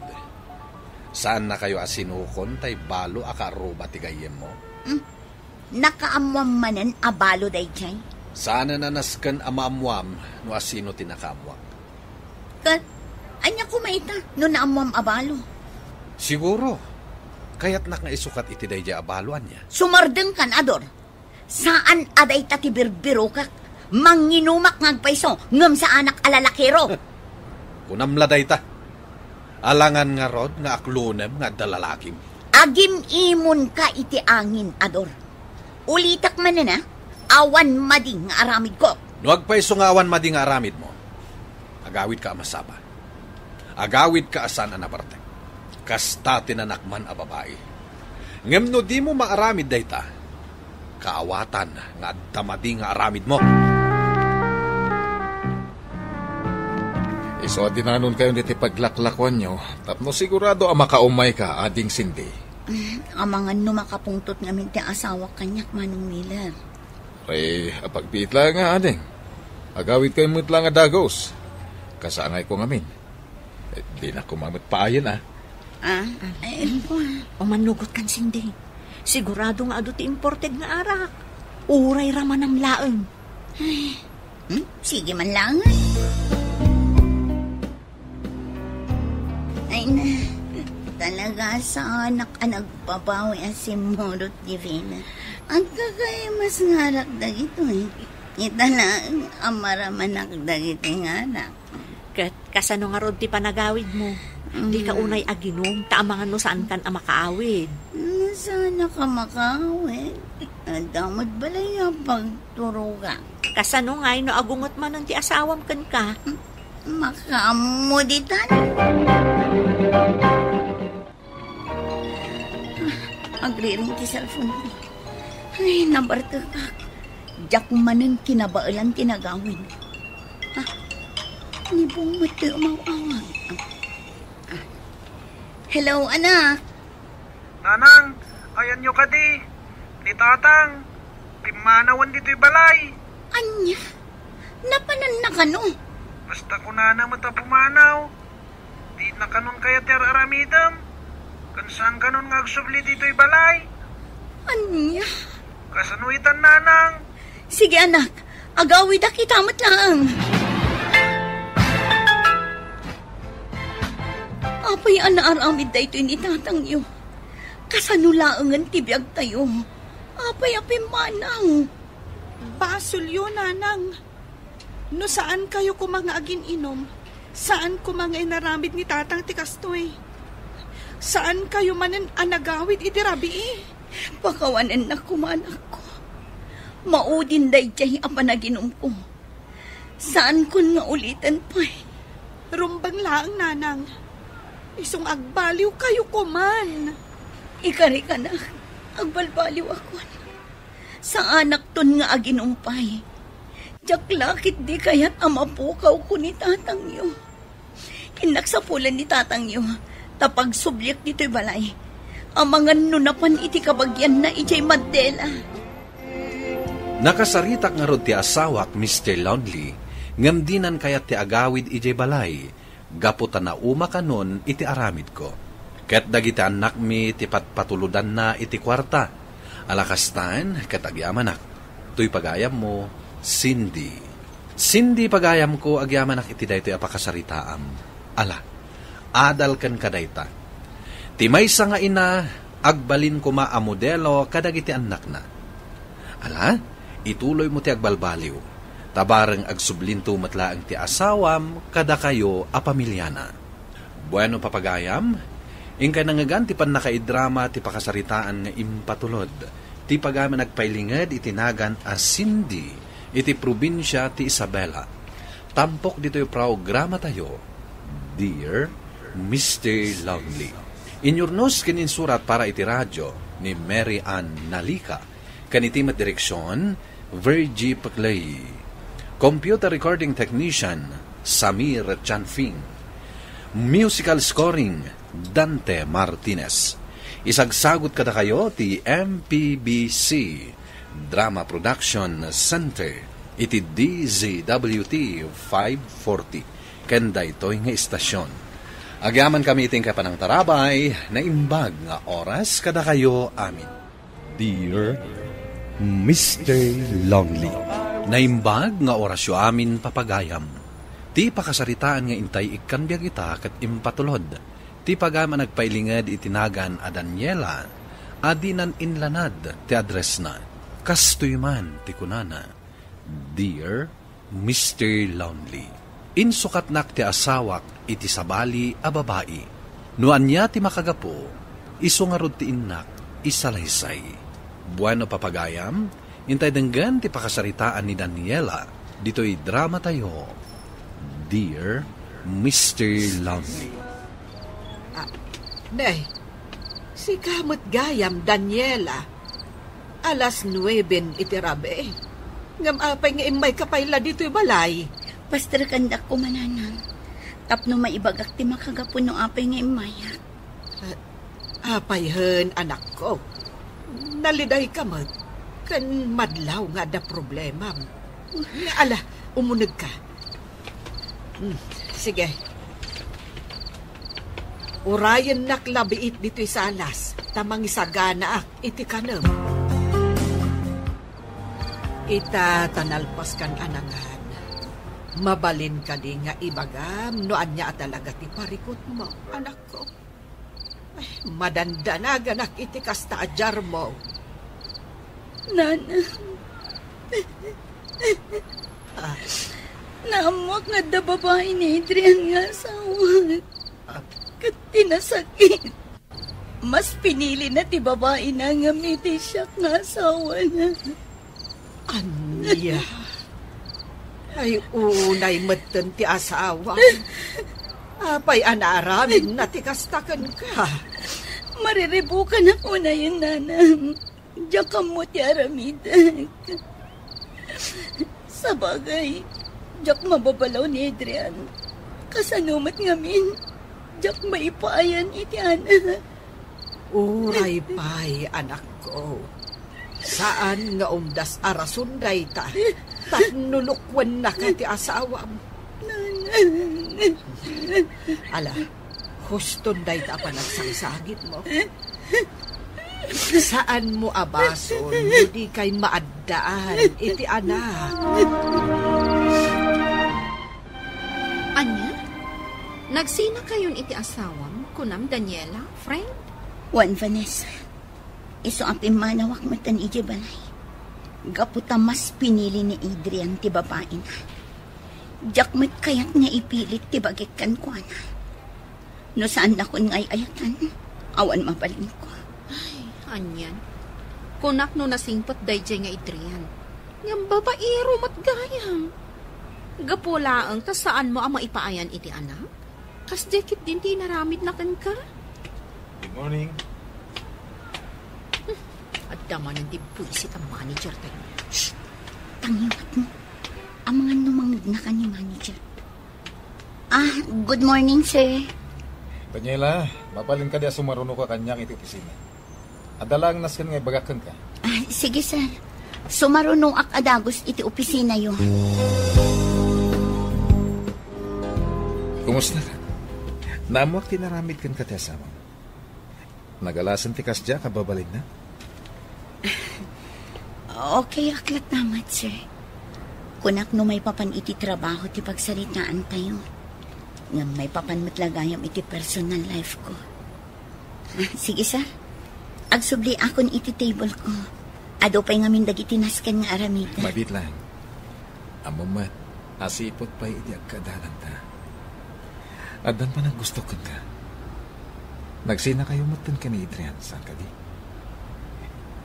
Saannakayo a sinukon tay balo a kaarruba ti gayyemmo? Hmm. Nakaammoam manen a balo daydiay? Saanen a nasken a maammoam no asino ti nakaammoak. Ket, ania koma ita no naammoam a balo? Siguro, kayatnak nga isukat iti daydiay a balo, ania? Sumardengkan, Ador. Saan a dayta ti birbirokak. Manginumak nga agpayso, ngem saanak a lalakiro. Kunam la dayta. Alangan ngarud nga aklonem nga adda lalakim. Agim-imonka iti angin, Ador. Ulitek manen, a, awan madi nga aramidko. No agpayso nga awan madi nga aramidmo, agawidka a masaba. Agawidka a saan a nabartek. Kasta ti nanakman a babai. Ngem no dimo maaramid dayta, kaawatan nga adda madi nga aramidmo. Isu a dinanonkayon iti paglaklakuanyo tapno sigurado a makaumayka, Ading Cindy. Mm, amangan no makapungtot ngamin ti asawak kaniak, Manong Miller. Ay, apagbiit laeng nga, ading. Agawidkayo met la nga dagus. Kasaangayko ngamin. Eh, dinak koma met paayen, a. Ah, ay, ko, a. Umannugot kan Cindy. Sigurado nga adu ti imported nga arak. Uray ramanam laeng. Ay, hmm? Sige man laeng. Ay na, talaga saanak a nagbabawi a simmurot, Divina. Agkakaimas nga arak dagitoy. Ita laeng a maramanak dagiti nga arak. Ket kasano ngarud ti panagawidmo? Dika Mm. unay aginom, ta amangan no saankan a makaawid. Saanak a makaawid. Adda met balay a pagturogan. Kasano ngay no agunget manen ti asawam kenka? Makaammo ditan. Agriring ti cellphone ko. Ay, nabartekak. Diak manen kinabaelan ti nagawid. Ah, ni Bong met ti umaw-awag. Ah. Hello, anak. Nanang, ayanyo kadi? Ni Tatang, pimmanawen ditoy balay. Ania? Napananna kano? Basta kunana met a pumanaw. Dina kanon kayat ti ar-aramidem. Ken saan kanon nga agsubli ditoy balay. Ania? Kasano itan, Nanang? Sige, anak. Agawidak ita met laeng. Apay a naaramid daytoy ni tatangyo? Kasano laengen ti biagtayo? Apay a pimmanaw? Basolyo, nanang. No saan kayo koma nga agin-inom, saan koma nga inaramid ni tatang ti kastoy. Saan kayo manen a nagawid iti rabii. Pakawanennak koma, anakko. Maudin daydiay a panaginumko. Saankon nga uliten pay. Rumbeng laeng, nanang. Isu nga agbaliw kayo koman. Ikarikanak, agbalbaliwakon. Saanakton nga aginumpay. Diak la ketdi kayat a mapukawko ni tatangyo. Innak sapulen ni tatangyo, ta pagsubliak ditoy balay, amangan no napan iti kabagianna idiay Mandela. Nakasaritak ngarud ti asawak, Mister Lonely, ngem dinan kayat ti agawid idiay balay, gapu ta naumakanon iti aramidko. Ket dagiti annakmi ti patpatulodanna iti kuarta. Ala kastan, ket agyamanak. Toy pagayammo, Cindy. Cindy, pagayamko, agyamanak iti daytoy a pakasaritaam. Ala, adal kenka dayta. Ti maysa nga ina, agbalin koma a modelo kadagiti annakna. Ala, ituloymo ti agbalbaliw, ta bareng agsublinto met laeng ti asawam kadakayo a pamiliana. Bueno, papagayam, inkay nangngegan ti pannakaidrama ti pakasaritaan nga impatulod ti pagayam a nagpailinged iti nagan a Cindy iti probinsia ti Isabela. Tampok ditoy programatayo, Dear Mister Lonely. Inyurnos ken insurat para iti radio ni Mary Ann Nalica. Ken iti met direksion, Virgie Paclay. Computer recording technician, Samir Chanfing. Musical scoring, Dante Martinez. Isagsagut kadakayo ti M P B C Drama Production Center iti D Z W T five forty. Ken daytoy nga istasion, agyamankami iti panangtarabay, naimbag nga oras kadakayo amin. Dear Mister Lonely. Naimbag nga orasyo amin, papagayam. Ti pakasaritaan nga intay ikkan biag ita ket impatulod ti pagayam a nagpailinged iti nagan a Daniela a dinan inlanad ti addressna. Kastoy man ti kunana, Dear Mister Lonely, insukatnak ti asawak iti sabali a babai. No ania ti makagapu, isu ngarud ti innak isalaysay. Bueno, papagayam, intay denggen ti pakasaritaan ni Daniela ditoy dramatayo, Dear Mister Lonely. Ah, ne, sika met gayam, Daniela. Alas nueben iti rabii. Ngem apay nga immayka pay la ditoy balay? Pasterkandak koma, nanang, tapno maibagak ti makagapu no apay nga immayak. Ah, apay hen, anakko? Nalidayka met, ken madlaw nga adda problemam. Nga ala, umunegka. Hmm, sige. Urayennak la biit ditoy salas, ta mangisaganaak iti kanem. Ita ta nalpaskan a nangan, mabalin kadi nga ibagam no ania a talaga ti parikutmo, anakko? Ay, madandanaganak iti kasta a diarmo. Nanang. Ah. Naammoak nga adda babai ni Adrian nga asawa. Ah. Ket ti nasakit, mas pinilina ti babaina ngem iti siak nga asawana. Ania? Ay, unay metten ti asawa. Apay a naaramidna ti kasta kenka? Mariribukanak unayen, nanang. Diak ammo ti aramidek. Sabagay, diak mababalaw ni Adrian. Kasano met ngamin, diak maipayan iti anak. Uray pay, anakko. Saan nga umdas a rason dayta tapno lukuennaka ti asawam. Ala, huston dayta a panagsangsangitmo. Saanmo a basol no dikay maaddaan iti anak. Ania? Nagsinakayon iti asawam, kunam, Daniela, friend? Wen, Vanessa. Isu a pimmanawak metten idiay balay. Gapu ta mas pinili ni Adrian ti babaina. Diak met kayat nga ipilit ti bagik kenkuana. No saannakon nga ay-ayatan, awan mabalinko. Ay, anian. Kunak no nasingpet daydiay nga Adrian. Ngem babaero met gayam. Gapu laeng ta saanmo a maipaayan iti anak? Kasdiay ketdin ti inaramidna kenka? Good morning. Adda manen ti buisit a manager tayo. Shh! Tangiwatmo. Amangan no mangngegna kan ni manager. Ah, good morning, sir. Daniela, mabalin kadi a sumarunoka kaniak iti opisina. Adda laeng nasken nga ibagak kenka. Ah, sige, sir. Sumarunoak a dagus iti opisinayo. Kumusta ka? Naammoak ti inaramid kenka ti asawam. Nagalasen ti kasdiak a babalinna? Okay, aklat namat, sir. Kunak no maipapan iti trabaho ti pagsaritaantayo. Ngem maipapan met la gayam iti personal life ko. Ah, sige, sir. Agsubliakon iti table ko. Adu pay ngamin dagiti nasken nga aramid. Mabiit laeng. Ammom met, asiput pay idi agkaadalanta. Addan panaggusto kenka. Nagsinakayo metten ken ni Adrian, saan kadi?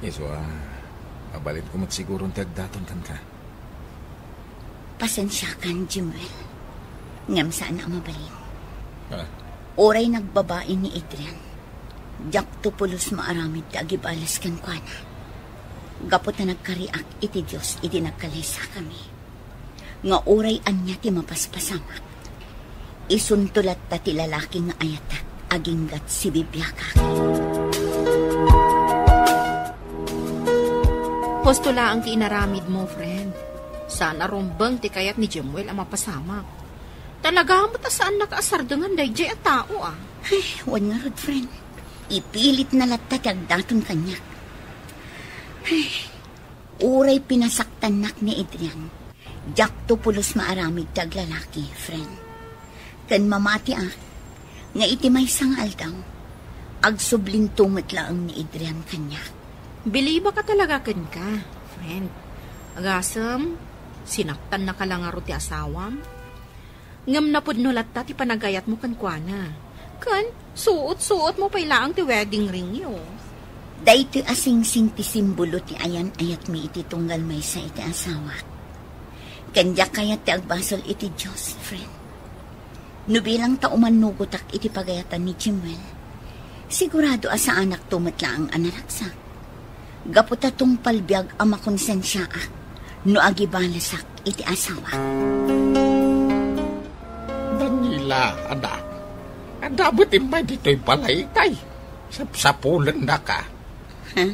Isu a, mabalinko met siguron ti agdaton kenka. Pasensiakan, Jimuel. Ngem saan a mabalin. Ah. Uray nagbabain ni Adrian, diakto pulos maaramid ti agibales kenkuana. Gapu ta nagkariak iti Dios idi nagkalaysakami, nga uray ania ti mapaspasamak, isunto latta ti lalaki nga ayatek aginggat sibibiagak. Husto laeng ti inaramidmo, friend. Saan a rumbeng ti kayat ni Jemuel a mapasamak. Talaga met a saannak a sardengan daydiay a tao, a. Ay, wen ngarud, friend. Ipilitna latta ti agdaton kaniak. Ay, uray pinasaktannak ni Adrian, diakto pulos maaramid ti aglalaki, friend. Ken mamatiak nga iti maysa nga aldaw, agsublinto met laeng ni Adrian kaniak. Bilibak a talaga kenka, friend. Agasem, sinaktannaka la ngarud ti asawam? Ngem napudno latta ti panagayatmo kenkuana. Ken, suot-suotmo pay laeng ti wedding ringyo. Daytoy a singsing ti simbolo ti ayan-ayatmi iti tunggal maysa iti asawak. Ken diak kayat ti agbasol iti Dios, friend. No bilang ta umannugotak iti pagayatan ni Jimuel, sigurado a saanakto met laeng a naragsak. Gapu ta tungpal biag a makonsensiaak no agibalesak iti asawak. Daniela, anak, adda met immay ditoy balay itay. Sapsapulennaka. Ha?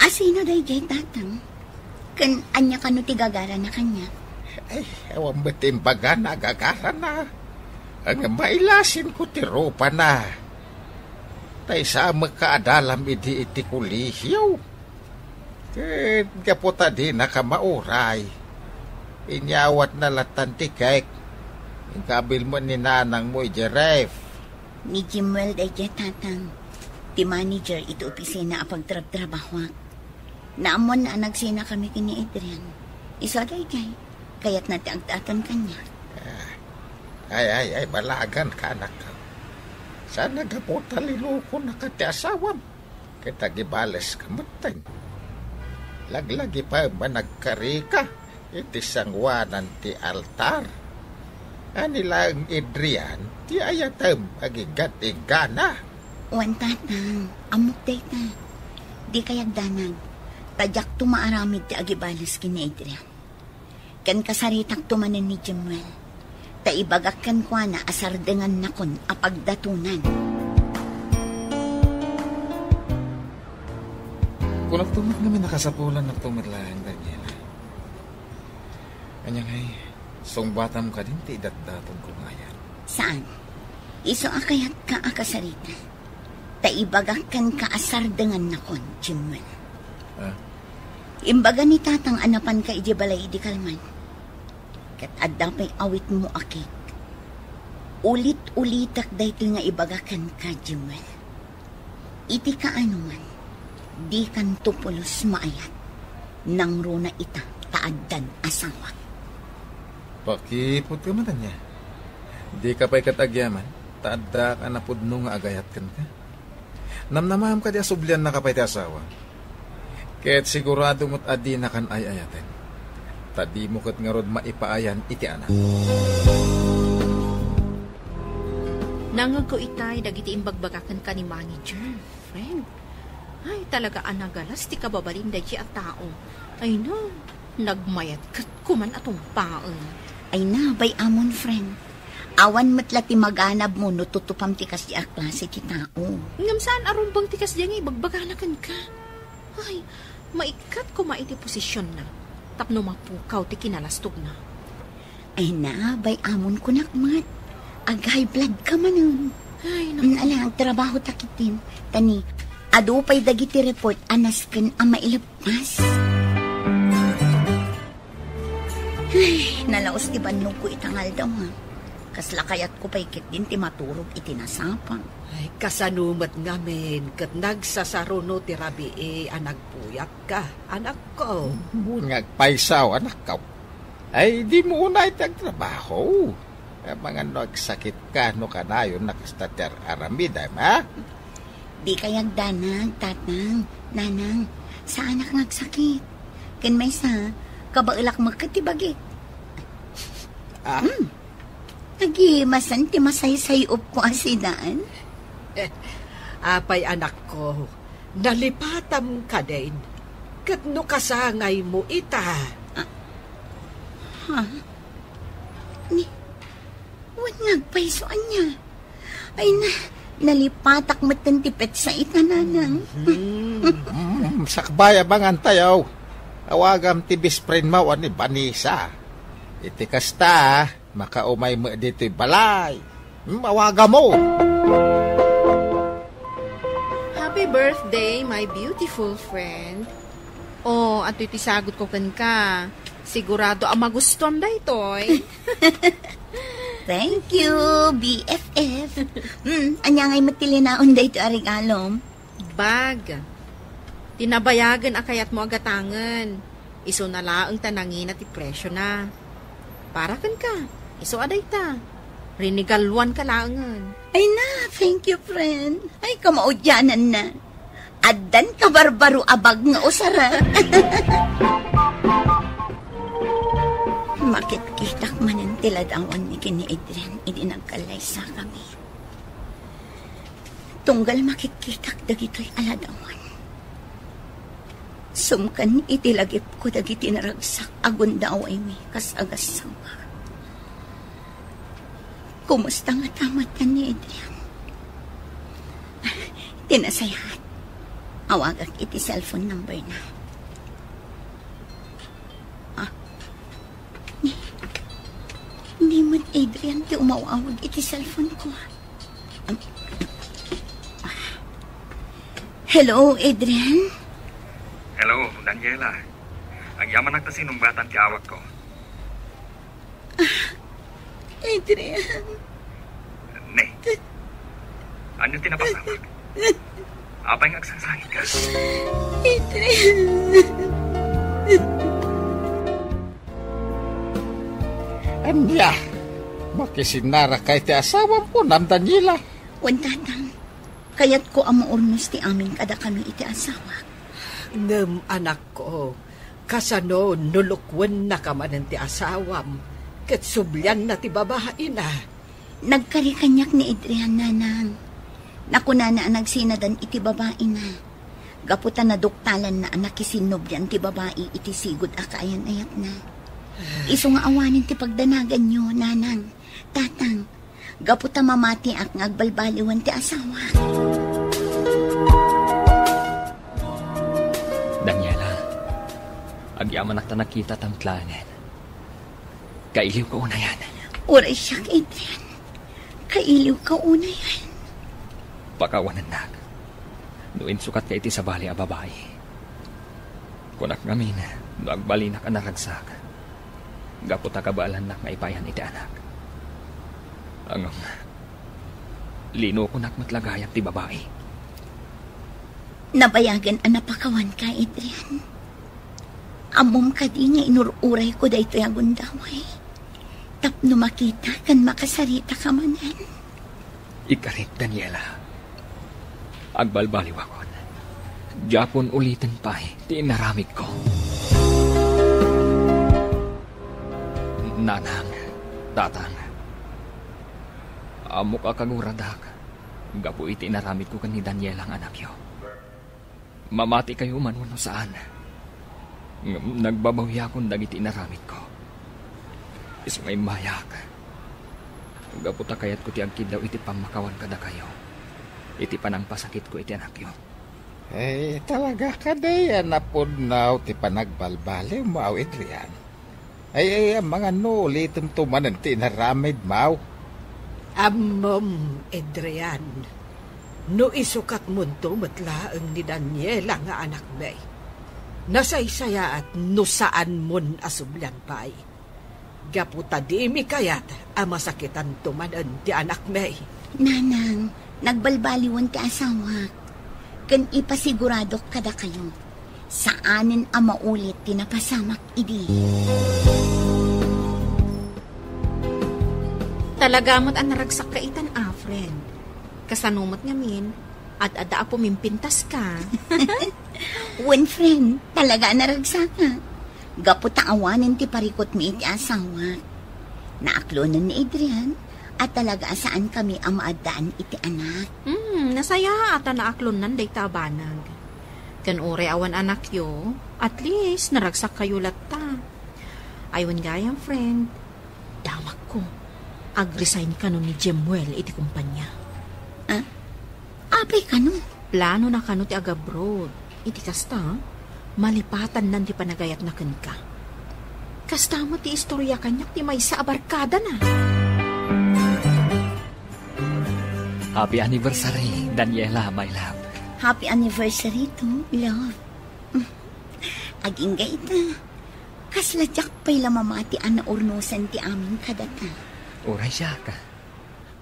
Asino daydiay, Tatang? Ken ania kano ti gagarana kaniak? Ay, awan met ti imbagana a gagarana. Ngem mailasinko ti rupana. Ta isamekka a dalam idi iti kolehiyo. Ket gapu ta dinaka mauray, inyawatna lattan ti cake. Inkabilmo ni nanangmo idiay ref. Ni Jimuel daydiay, Tatang, ti manager iti opisina a pagtrabtrabahoak. Naammoanna a nagsinakami ken ni Adrian. Isu a daydiay, kayatna ti agdaton kaniak. Ah, ay, ay, ay, balaganka, anak. Saan a gapu ta linukonaka ti asawam ket agibaleska metten. Laglagipem a nagkarika iti sangoanan ti altar. Ania laeng, Adrian, ti ayatem agingga-inggana? Wen, Tatang, ammok dayta. Dikay agdanag, ta diakto maaramid ti agibales ken ni Adrian. Ken kasaritakto manen ni Jemuel, ta ibagak kenkuana a sardengannakon a pagdatonan. Kunakto met ngamin a kasapulannakto met laeng, Daniela. Ania ngay, sungbatam kadin ti idatdatonko nga ayan? Saan? Isu a kayatka a kasarita, ta ibagak kenka a sardengannakon, Jemuel. Ah? Imbaga ni Tatang a napanka idiay balay idi kalman. Ket adda pay awitmo a cake. Ulit-ulitek daytoy nga ibaga kenka, Jemuel. Iti kaanoman, Dikanto pulos maayat. Nangruna ita ta addan asawak. Pakipot ka man ania. Dika pay ket agyaman, ta addaak a napudno nga agayat kenka. Namnamaam kadi a subliannaka pay ti asawa? Ket sigurado met a dinakan ay-ayaten. Ta dimo ket ngarud maipaayan iti anak. Nangngegko itay dagiti imbagbaga kenka ni manager, friend. Ay, talaga a nagalas ti kababalin daydi a tao. Ay na, nagmayat ket kuman a tungpaen. Ay na, bay-amon, friend. Awan met la ti maganabmo no tutupam ti kasdi a klase ti tao. Ngem saan a rumbeng ti kasdi nga ibagbagana kenka. Ay, maikkat koma iti posisionna tapno mapukaw ti kinalastogna. Ay na, bay-amon kunak met. Ag-high blood ka manen. Ay, naku. Mm, ala, agtrabaho ta ketdin. Ta ni, adu pay dagiti report a nasken a mailabas. Ay, nalaos ti bannogko ita nga aldaw, ha. Kasla kayatko pay ketdin ti maturog iti nasapa. Ay, kasano met ngamin ket nagsasaruno ti rabii a nagpuyatka, anakko? Wen nga agpaysaw, anakko. Ay, dimo unay ti agtrabaho. Amangan no agsakitka no kanayon a kasta ti ar-aramidem, ha? Dikay agdanag, tatang, nanang. Saanak nga agsakit. Ken maysa, kabaelak met ket ti bagik. Ah? Hmm. Nagimasan ti masaysay-opko a sidan. Apay, anakko, nalipatam kadin. Ket no kasangaymo ita. Ah, ha? Ni, wen nga agpayso ania? Ay na, nalipatak metten ti petsa ita, nanang. Hmm. Mm, sakbay a mangan tayo. Awagam ti best friend mo, ni Vanessa. Iti kasta, makaumay met ditoy balay. Hmm, awagam mo. Happy birthday, my beautiful friend. Oh, adtoy ti sagutko kenka. Sigurado a magustuam daytoy. Thank you, B F F. Hmm, ania ngay met ti linaon daytoy a regalom? Bag. Ti nabayagen a kayatmo a gatangen. Isuna laeng ta nangina ti presiona. Para kenka, isu a dayta. Rinigaluanka laengen. Ay na, thank you, friend. Ay, kamaudiananna. Addan kabarbaro a bag nga usara. Makitkitak manen ti ladawan ni ken ni Adrian idi nagkallaysakami. Tunggal makitkitak dagitoy a ladawan, sumken iti lagipko dagiti naragsak a gundawaymi kas agassawa. Kumusta ngata met ni Adrian? Ti nasayaat, awagak iti cellphone number na. Ah, ni, ni met Adrian ti umaw-awag iti cellphone ko. Hello, Adrian? Hello, Daniela. Agyamanak ta sinungbatan ti awagko. Ah, Adrian. Ne. Ania ti napasamak? Apay nga agsangsangitka? Adrian. Ania? Makisinnaraka iti asawam, kunam, Daniela? Wen, tatang. Kayatko a maurnos ti amin kadakami iti asawak. Ngem, anakko, kasano no lukuennaka manen ti asawam, ket sublianna ti babaina? Nagkari kaniak ni Adrian, nanang. Nakunana a nagsinadan iti babaina. Gapu ta naduktalanna a nakisinnublian ti babai iti sigud a kaayan-ayatna. Isu nga awanen ti pagdanaganyo, nanang, tatang, gapu ta mamatiak nga agbalbaliwen ti asawak. Daniela, agyamanak ta nakitatam laengen. Kailiwka unayen. Uray siak, Adrian. Kailiwka unayen. Pakawanennak no insukatka iti sabali a babai. Kunak ngamin no agbalinak a naragsak, gapu ta kabaelannak nga ipayan iti anak. Ngem, linokonak met la gayam ti babai. Nabayagen a napakawanka, Adrian. Ammom kadi nga inur-urayko daytoy a gundaway tapno makita ken makasaritaka manen? Ikarik, Daniela. Agbalbaliwakon. Diakon uliten pay ti inaramidko. Nanang, tatang, ammok a kaguradak gapu iti inaramidko ken ni Daniela nga anakyo. Mamatikayo man wenno saan, ngem nagbabawiakon dagiti inaramidko. Isu nga immayak, gapu ta kayatko ti agkiddaw iti pammakawan kadakayo iti panangpasakitko iti anakyo. Eh, talaga kadi a napudno ti panagbalbaliwmo, Adrian? Ay, ay, amangan no ulitemto manen ti inaramidmo. Ammom, Adrian, no isukatmonto met laeng ni Daniela nga anakmi, nasaysayaat no saanmon a sublian pay. Gapu ta dimi kayat a masakitanto manen ti anakmi. Nanang, nagbalbaliwen ti asawak, ken ipasiguradok kadakayo, saanen a maulit ti napasamak idi. Talaga met a naragsakka itan a, friend. Kasano met ngamin, ad-adda a pumimpintaska? Wen, friend, talaga a naragsakak. Gapu ta awanen ti parikutmi iti asawak. Naaklonen ni Adrian a talaga a saankami a maaddaan iti anak. Hmm, nasayaat a naaklonnan dayta a banag. Ken uray awan anakyo, at least naragsakkayo latta. Ay, wen gayam, friend, damakko, agresign kano ni Jemuel iti kumpanya. Ah? Apay kano? Planona kano ti agabroad. Iti kasta, malipatannan ti panagayatna kenka. Kasta met ti istoria kaniak ti maysa a barkadana. Happy anniversary, Daniela, my love. Happy anniversary too, love. Agingga ita, kasla diak pay la mamati a naurnosan ti amin kadata. Uray siak.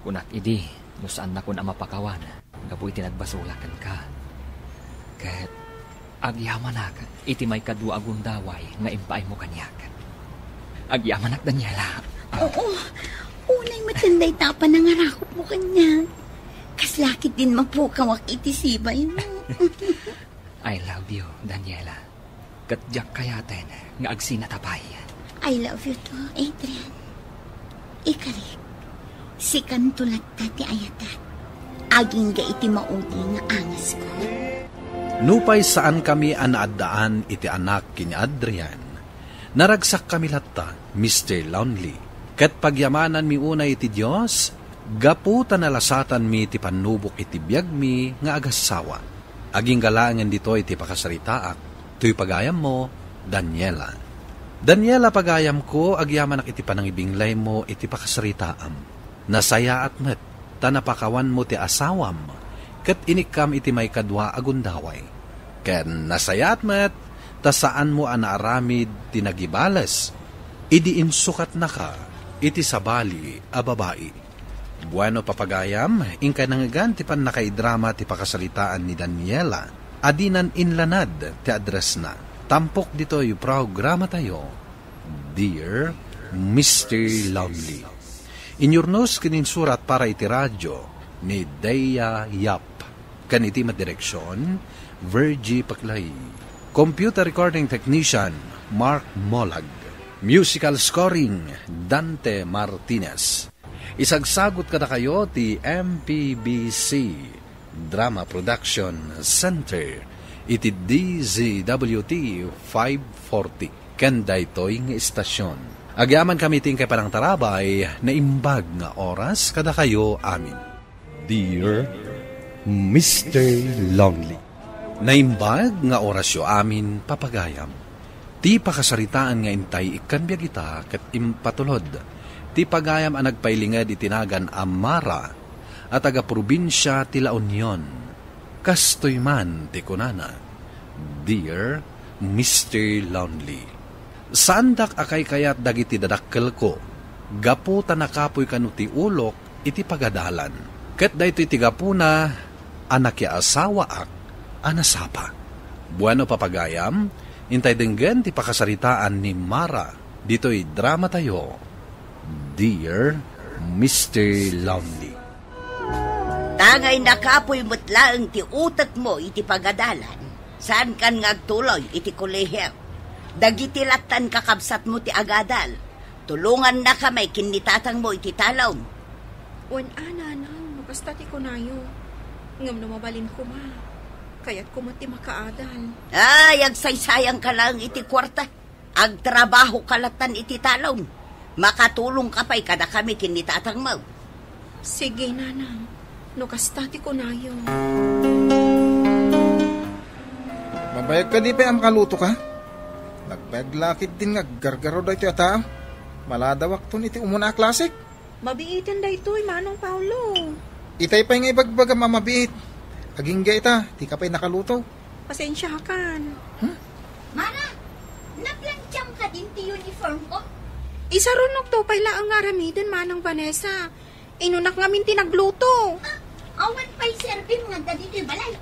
Kunak idi, no saannakon a mapakawan gapu iti nagbasolak kenka. Ket agyamanak iti maikadua a gundaway nga impaaymo kaniak. Agyamanak, Daniela. Oo, unay met dayta a panangarakupmo kaniak. Kasla ketdin mapukawak iti sibaymo. I love you, Daniela. Ket diak kayaten nga agsinata pay. I love you too, Adrian. Ikarik, sikanto latta ti ayatek. Agingga iti maudi nga angasko. Nupay saankami a naaddaan iti anak ken ni Adrian, naragsakkami latta, Mister Lonely. Ket pagyamananmi unay iti Dios, gapu ta nalasatanmi ti pannubok iti biagmi nga agassawa. Agingga laengen ditoy ti pakasaritaak, toy pagayammo, Daniela. Daniela, pagayamko, agyamanak iti panangibinglaymo iti pakasaritaam. Nasayaat met ta napakawanmo ti asawam ket inikkam iti maikadua a gundaway. Ken nasayaat met ta saanmo a naaramid ti nagibales idi insukatnaka iti sabali a babai. Bueno, papagayam, inkay nangngegan ti pannakaidrama ti pakasaritaan ni Daniela a dinan inlanad ti addressna. Tampok ditoy programatayo, Dear Mister Lonely. Inyurnos ken insurat para iti radio ni Dea Yap. Ken iti met direksion, Virgie Paclay. Computer recording technician, Mark Molag. Musical scoring, Dante Martinez. Isagsagut kadakayo ti M P B C Drama Production Center iti D Z W T five forty. Ken daytoy nga istasyon. Agyamankami iti inkay panangtarabay, naimbag nga oras kadakayo amin. Dear Mister Lonely. Naimbag nga orasyo amin, papagayam. Ti pakasaritaan nga intay ikkan biag ita ket impatulod ti pagayam a nagpailinged iti nagan a Mara a taga-probinsia ti La Union. Kastoy man ti kunana, Dear Mister Lonely. Saandak a kaykayat dagiti dadakkelko, gapu ta nakapuy kano ti ulok iti pagadalan. Ket daytoy ti gapuna a nakiasawaak a nasapa. Bueno, papagayam, intay denggen ti pakasaritaan ni Mara ditoy dramatayo, Dear Mister Lonely. Tangay nakapoy met laeng ti utekmo iti pagadalan, saankan nga agtuloy iti kolehio. Dagiti lattan kakabsatmo ti agadal, tulongannakami ken ni tatangmo iti talon. Wen a, nanang, no kasta ti kunayo. Ngem no mabalin koma, kayatko met ti makaadal. Ay, agsaysayangka laeng iti kuarta. Agtrabahoka lattan iti talon. Makatulongka pay kadakami ken ni tatangmo. Sige, nanang, no kasta ti kunayo. Mabayag kadi pay a makalutoka? Nagbayag la ketdin nga aggargaro daytoy a tao. Maladawakton iti umuna a klasik. Mabiiten daytoy, Manong Paulo. Itay pay nga ibagbagam a mabiit. Agingga ita, dika pay nakaluto. Pasensiakan. Hmm? Mara, naplantiam kadin ti uniform ko? Isarunokto pay laeng nga aramiden, Manang Vanessa. Inunak ngamin ti nagluto. Ah, awan pay serbim nga adda ditoy balay.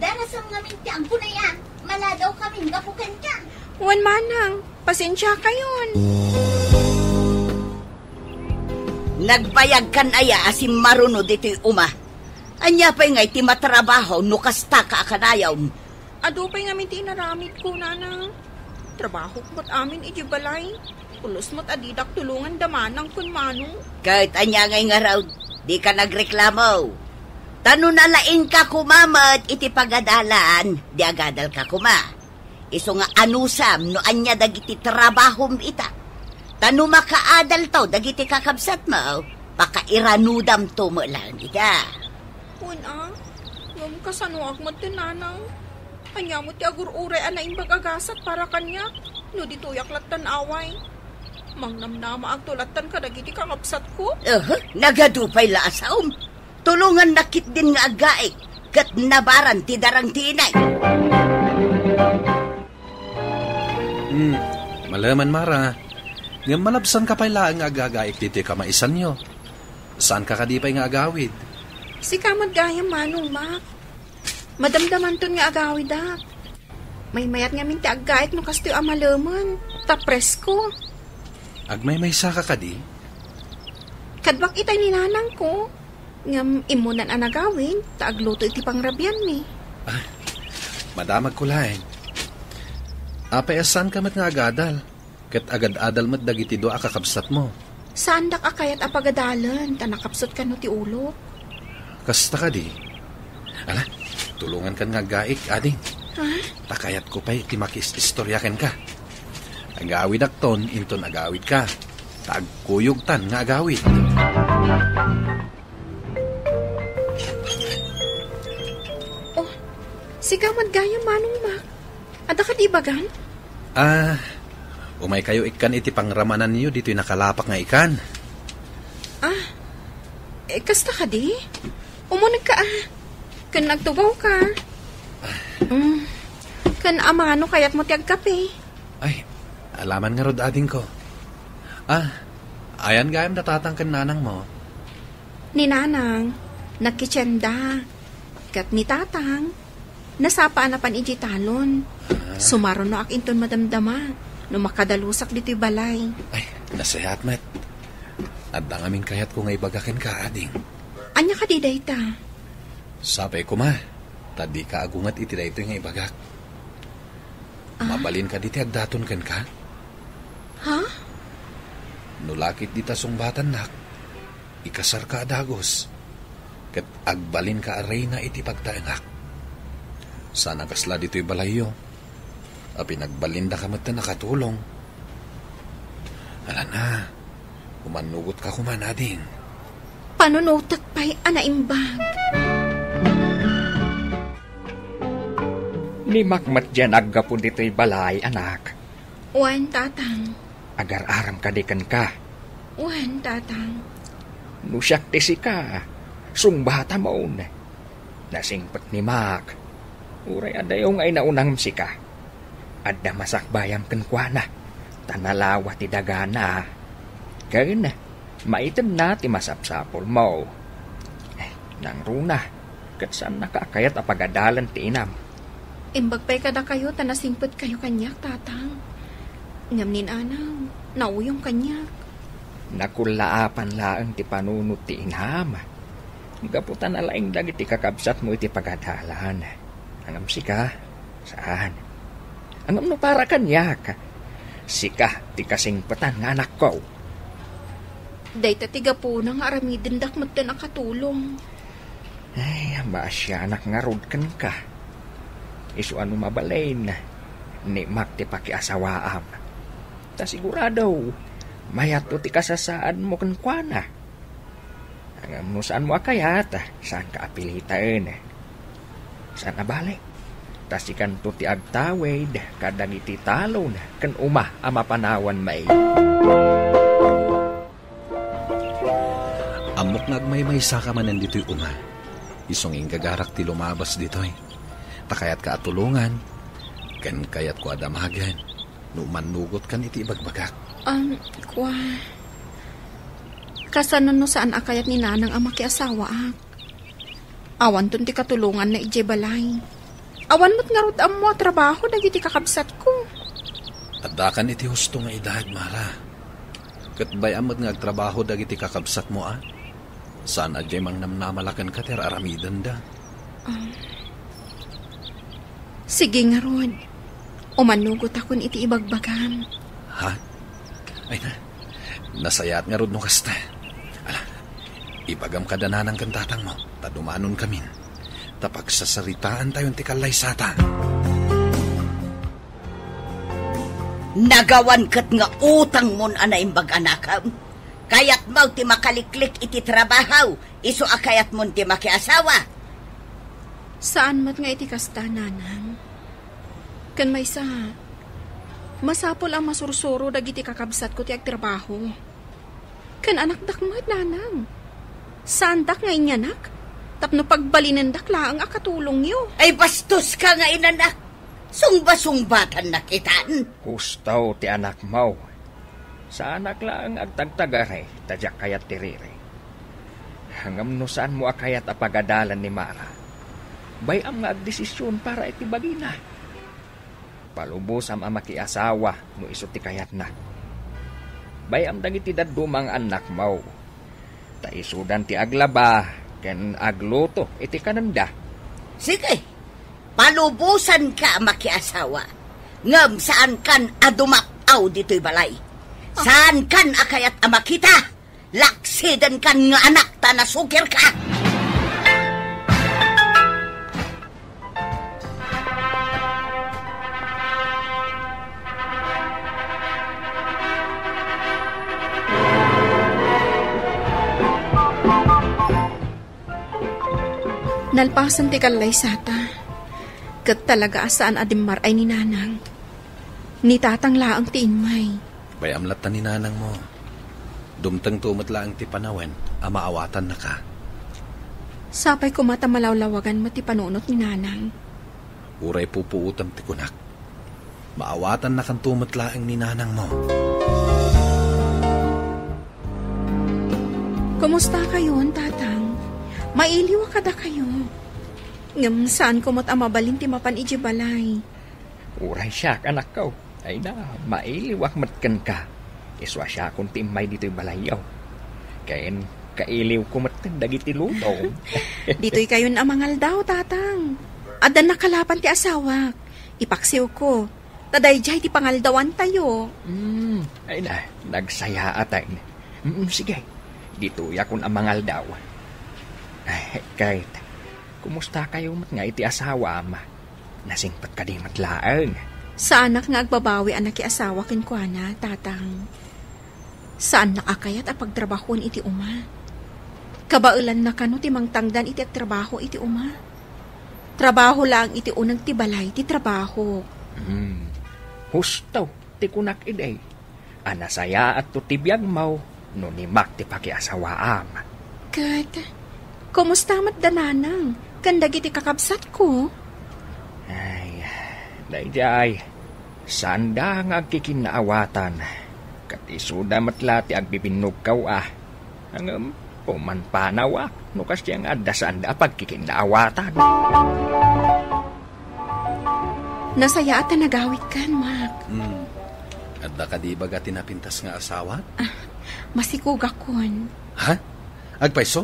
Darasam ngamin ti aggunay a maladawkamin gapu kenka. Wen, Manang, pasensiakayon. Nagbayagkan aya a simmaruno ditoy uma? Ania pay ngay ti matrabaho no kastaka a kanayon? Adu pay ngamin ti inaramidko, nanang. Trabahok met amin iti balay. Pulos met a didak tulongan da manang ken manong. Ket ania ngay ngarud, dika nagreklamo. Ta no nalaingka koma met iti pagadalan, di agadalka koma. Isu nga anusam no ania dagiti trabahom ita. Ta no makaadalto dagiti kakabsatmo, pakairanudamto met laeng ita. Wen a, ngem kasanoak met ti nanang? Ania met ti agur-uray a naimbag a gasat para kaniak no ditoyak lattan away? Mangnamnamaagto lattan kadagiti kakabsatko? Aha, nagadu pay la a saom. Tulongannak ketdin nga aggaik, ket nabaran ti darang ti inay. Hmm, maleman, Mara. Ngem malabsanka pay laeng nga agagaik ditoy kamaisanyo. Saanka kadi pay nga agawid? Sika met gayam, Manong Mac. Madamdamanton nga agawidak. Maymayat ngamin ti aggaik no kastoy a malemen, ta presko. Agmaymaysaka kadi? Kaduak itay ni nanangko. Ngem immunan a nagawid, ta agluto iti pangrabianmi. Ah, madamagko laeng. Apay a saanka met nga agadal, ket agad-adal met dagiti dua a kakabsatmo? Saandak a kayat a pagadalen, ta nakapsut kano ti ulok. Kasta kadi? Ala, tulongankan nga aggaik, ading. Ha? Ta kayatko pay ti makis-istorya kenka. Agawidakton inton agawidka. Ta agkuyogtan nga agawid. Oh, sika met gayam, Manong Mac. Adda kadi ibagam? Ah, umaykayo ikkan iti pangramananyo ditoy nakalapak nga ikan. Ah, eh, kasta kadi? Umunegka, ah. Ken agtugawka. Mm. Ken amano kayatmo ti agkape? Ay, alaman ngarud, adingko. Ah, ayan gayam da tatang ken nanangmo? Ni nanang, nagkitsenna. Ket ni tatang, nasapa a napan idiay talon. Ah. Sumarunoak inton madamdama no makadalusak ditoy balay. Ay, nasayaat met. Adda ngamin kayatko nga ibaga kenka, ading. Ania kadi dayta? Sapay koma, ta dika agunget iti daytoy nga ibagak. Ah? Mabalin kadi ti agdaton kenka? Ha? No lakit dita sungbatannak, ikasarka a dagus, ket agbalinka a reyna iti pagtaengak. Saan a kasla ditoy balayyo, a pinagbalinnaka met a nakatulong. Alan a, umannugotka koma, ading. Panunotek pay a naimbag. Ni Mac met diay naggapu ditoy balay, anak. Wen, tatang. Agar-aram kadi kenka? Wen, tatang. No siak ti sika, sungbatamon. Nasingpet ni Mac. Uray adayo nga inaunam sika. Adda masakbayam kenkuana, ta nalawa ti dagana. Ken, maitenna ti masapsapulmo. Eh, nangruna, ket saannaka a kayat a pagadalen ti inam. Imbag pay kadakayo ta nasingpetkayo kaniak, Tatang. Ngem ni Nanang, nauyong kaniak. Nakullaapan laeng ti panunot ti inam. Gapu ta nalaing dagiti kakabsatmo iti pagadalan. Ngem sika, saan. Ngem no para kaniak, sika ti kasingpetan nga anakko. Dayta ti gapuna nga aramidendak metten a katulong. Ay, maasianak ngarud kenka. Isu a no mabalin, ni Mac ti pakiasawaam. Ta sigurado, mayatto ti kasasaadmo kenkuana. Ngem no saanmo a kayat, saanka a piliten. Saan a bale, ta sikanto ti agtawid kadagiti talon ken uma a mapanawan maigid. Ammok nga agmaymaysaka manen ditoy uma. Isu nga inggagarak ti lumabas ditoy. Ta kayatka a tulongan, ken kayatko a damagen no mannugotkan iti ibagbagak. Um, kua, kasano no saan a kayat ni Nanang a makiasawaak? Awanton ti katulonganna idiay balay. Awan met ngarud ammo a trabaho dagiti kakabsatko. Addakan iti husto nga edad, Mara. Ket bay-am met nga agtrabaho dagiti kakabsatmo, a? Saan a diay mangnamnamala kenka ti ar-aramidenda. Ah. Sige ngarud. Umannugotakon iti ibagbagam. Ha? Ay na, nasayaat ngarud no kasta. Ala, ibagam kada nanang ken tatangmo, ta dumanonkamin. Ta pagsasaritaantayon ti kallaysata. Nagawan ket nga utangmon a naimbag, anakem. Kayatmo ti makaliklik iti trabaho, isu a kayatmon ti makiasawa. Saan met nga iti kasta, nanang. Ken maysa, masapul a masursuro dagiti kakabsatko ti agtrabaho. Ken anakdak met, nanang. Saandak nga inyanak tapno pagbalinendak laeng a katulongyo. Ay, bastoska nga inanak! Sungba-sungbatannak itan. Husto ti anakmo. Saanak laeng agtagtagari ta diak kayat ti riri. Ngem no saanmo a kayat a pagadalan ni Mara, bay-am nga agdesisyon para iti bagina. Palubosam a makiasawa no isu ti kayatna. Bay-am dagiti dadduma nga annakmo. Ta isudan ti aglaba ken agluto iti kanenda. Sige, palubosanka a makiasawa, ngem saankan a dumap-aw ditoy balay. Ah. Saankan a kayat a makita. Laksidenkan nga anak ta nasukirka. Nalpasen ti kallaysata, ket talaga a saan a dimmar-ay ni nanang. Ni tatang laeng ti immay. Bay-am latta ni nanangmo. Dumtengto met laeng ti panawen a maawatannaka. Sapay koma ta malawlawagan met ti panunot ni nanang. Uray pupuotem ti kunak, maawatannakanto met laeng ni nanangmo. Kumusta kayon, Tatang? Mailiw a kadakayo. Ngem saanko met a mabalin ti mapan idiay balay. Uray siak, anakko. Ay na, mailiwak met kenka. Isu a siakon ti immay ditoy balayyo. Ken kailiwko met dagiti luto. Ditoy kayon a mangaldaw, Tatang. Adda nakalapan ti asawak. Ipaksiwko. Ta daydiay ti pangaldawantayo. Hmm, ay na, nagsayaatan. Mm, sige. Ditoyakon a mangaldaw. Ay, ket, kumusta kayo met nga iti asawam? Nasingpet kadi met laeng? Saanak nga agbabawi a nakiasawa kenkuana, Tatang. Saannak a kayat a pagtrabahoen iti uma. Kabaelanna kano ti mangtangdan iti agtrabaho iti uma. Trabaho laeng iti uneg ti balay ti trabaho. Hmm. Husto ti kunak idi. A nasayaatto ti biagmo no ni Mac ti pakiasawaam. Ket, kumusta met da nanang ken dagiti kakabsatko? Ay, daydiay, saanda nga agkikinnaawatan, ket isuda met la ti agbibinnogko a. Ngem, pumanpanawak no kasdiay nga adda saanda a pagkikinnaawatan. Nasayaat a nagawidkan, Mac. Hmm. Adda kadi ibaga ti napintas nga asawak? Ah, masikogakon. Ha? Agpayso?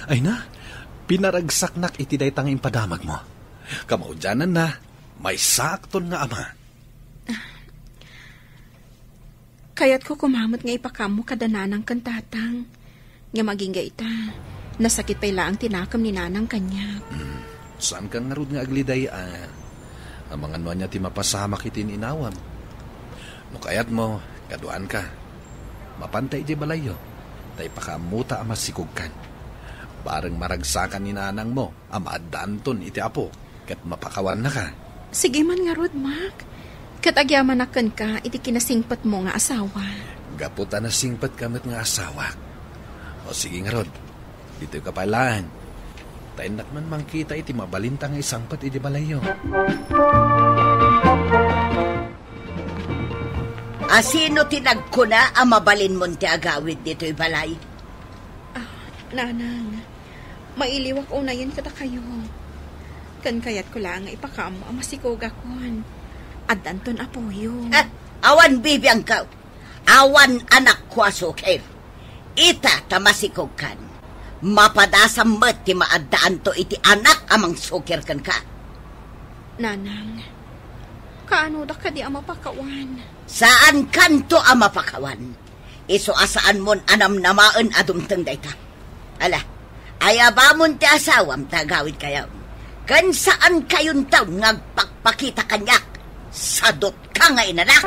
Ay na, pinaragsaknak iti dayta nga impadamagmo. Kamaudiananna, maysaakton nga ama. Kayatko koma met nga ipakaammo kada nanang ken tatang. Ngem agingga ita, nasakit pay laeng ti nakem ni nanang kaniak. Hmm, saanka ngarud nga agliday a, amangan no ania ti mapasamak iti ininawam. No kayatmo, kaduaanka. Mapanta idiay balayyo, ta ipakaammota a masikogkan. Bareng maragsakan ni nanangmo a maaddaanton iti apo ket mapakawannaka. Sige man ngarud, Mac. Ket agyamanak kenka iti kinasingpetmo nga asawa. Gapu ta nasingpetka met nga asawak. O sige ngarud, ditoyka pay laeng. Ta innak man mangkita iti mabalinta nga isangpet iti balayyo. Asino ti nagkuna a mabalinmon ti agawid ditoy balay? Ah, nanang, mailiwak unayen kadakayo. Ken kayatko laeng nga ipakaammo a masikogakon. Addanton apoyo. Ah, awan bibiangko. Awan anakko a sukir. Ita ta masikogkan. Mapadasam met ti maaddaanto iti anak a mangsukir kenka. Nanang, kaanodak kadi a mapakawan? Saankanto a mapakawan. Isu a saanmon a namnamaen a dumteng dayta. Ala, ayabamon ti asawam ta agawidkayo. Ken saankayonton nga agpakpakita kaniak. Sadutka nga inanak!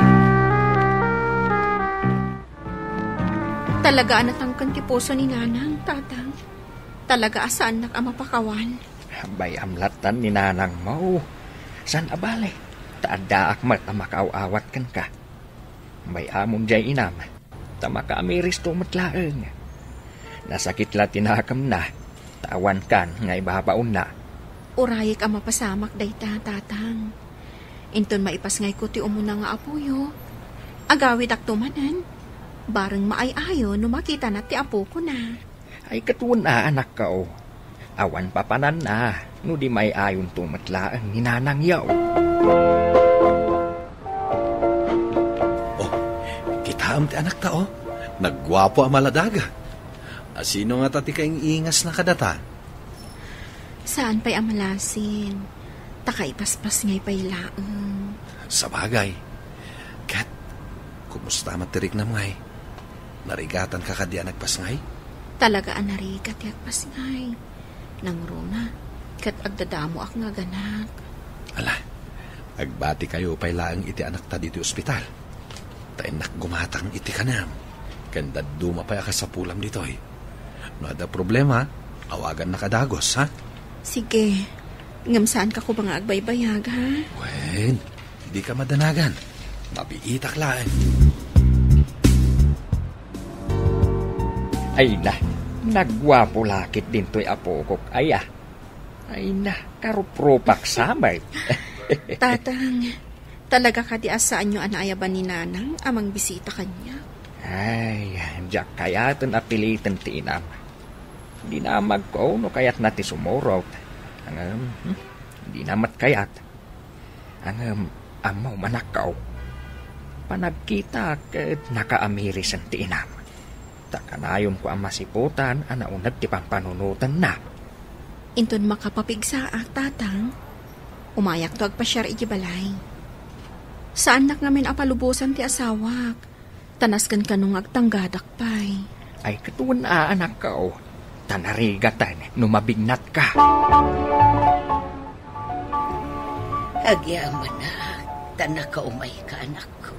Talaga a natangken ti puso ni Nanang, Tatang. Talaga a saannak a mapakawan. Bay-am lattan ni Nanangmo. Saan a bale, ta addaak met a makaaw-awat kenka. Bay-amon diay inam, ta makaamiristo met laeng. Nasakit la ti nakemna, ta awankan nga ibabaonna. Urayek a mapasamak dayta, Tatang. Inton maipasngayko ti umuna nga apoyo, agawidakto manen, bareng maay-ayo no makitana ti apokona. Ay, ket wen a, anakko. Awan papananna, no di maay-ayonto met laeng ni nanangyo. Oh, kitaem ti anakta, oh. Nagguapo a maladaga. Asino ngata ti kaing-ingasna kadata? Saan pay a malasin, ta kaipaspasngay pay laeng. Sabagay. Ket, kumusta met ti riknam, ngay? Narigatanka kadi a nagpasngay? Talaga a narigat ti agpasngay. Nangruna, ket agdadamoak nga aganak. Ala, agbatikayo pay laeng iti anakta ditoy ospital. Ta innak gumatang iti kanam, ken dadduma pay a kasapulam ditoy. No adda problema, awagannaka dagus, ha? Sige. Ngem saanka koma nga agbaybayag, ha? Wen, dika madanagan. Mabiitak laeng. Ay na, nagguapo la ket dintoy apokok, aya. Ay na, karuprupak sa met. Tatang, talaga kadi a saanyo a naayaban ni Nanang a mangbisita kaniak? Ay, diak kayaten a piliten ti inam. Dinamagko no kayatna ti sumurot. Ngem, hmm, dina met kayat. Ngem, ammom, anakko. Panagkitak ket nakaamirisen ti inam. Ta kanayonko a masiputan a nauneg ti pampanunotenna. Inton makapapigsaak, Tatang, umayakto agpasiar iti balay. Saannak ngamin a palubosan ti asawak, ta nasken kano nga agtanggadak pay. Ay, ket wen a, anakko, ta narigaten no mabignatka. Agyamanak, ta nakaumayka, anakko.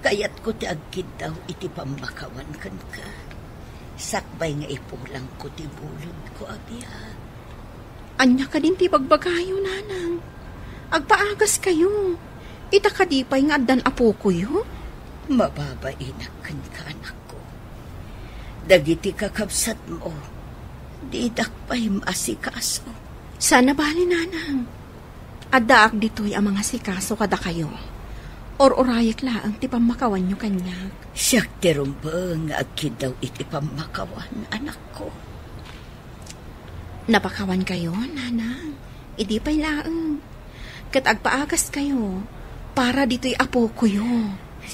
Kayatko ti agkiddaw iti pammakawan kenka. Sakbay nga ipulangko ti bulodko a biag. Ania kadin ti ibagbagayo, Nanang? Agpaagaskayo. Ita kadi pay nga addan apokoyo? Mababainak kenka, anakko. Dagiti kakabsatmo, didak pay maasikaso. Saan a bale, Nanang. Addaak ditoy a mangasikaso kadakayo. Ur-urayek laeng ti pammakawanyo kaniak. Siak ti rumbeng nga agkiddaw iti pammakawan, anakko. Napakawankayo, Nanang. Idi pay laeng. Ket agpaagaskayo para ditoy apokoyo.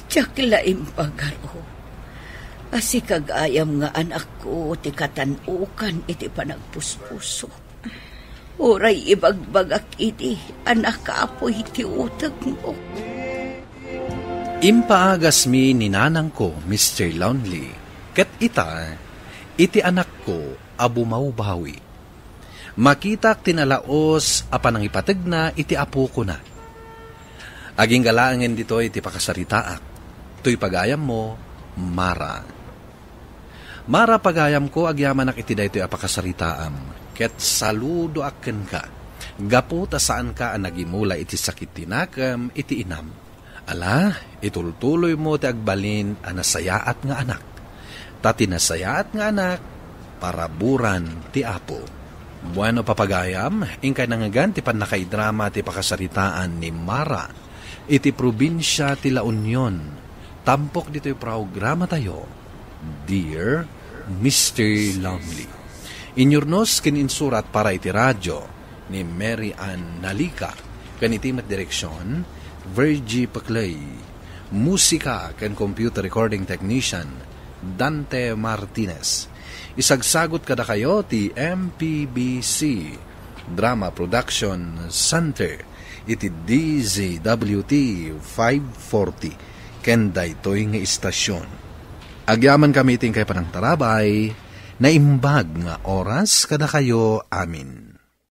Diak la impagaro a sika gayam nga anakko ti katan-ukan iti panagpuspuso. Uray ibagbagak idi a nakapuy ti utegmo. Impaagasmi ni nanangko, Mister Lonely, ket ita, iti anakko a bumawbawi. Makitak ti nalaos a panangipategna iti apokona. Agingga laengen ditoy ti pakasaritaak. Toy pagayammo, Mara. Mara, pagayamko, agyamanak iti daytoy a pakasaritaam, ket saludoak kenka, gapu ta saanka a nagimula iti sakit ti nakem iti inam. Ala, itultuloymo ti agbalin a nasayaat nga anak. Ta ti nasayaat nga anak, paraburan ti Apo. Bueno, papagayam, inkay nangngegan ti pannakaidrama ti pakasaritaan ni Mara iti probinsia ti La Union, tampok ditoy programatayo, Dear Mister Lonely. Inyurnos ken insurat para iti radio ni Mary Ann Nalica, ken iti met direksion, Virgie Paclay. Musika ken computer recording technician, Dante Martinez. Isagsagot kadakayo ti M P B C Drama Production Center iti D Z W T five forty ken daytoy nga istasyon. Agyaman kami iti inkay panangtarabay, naimbag nga oras kadakayo amin.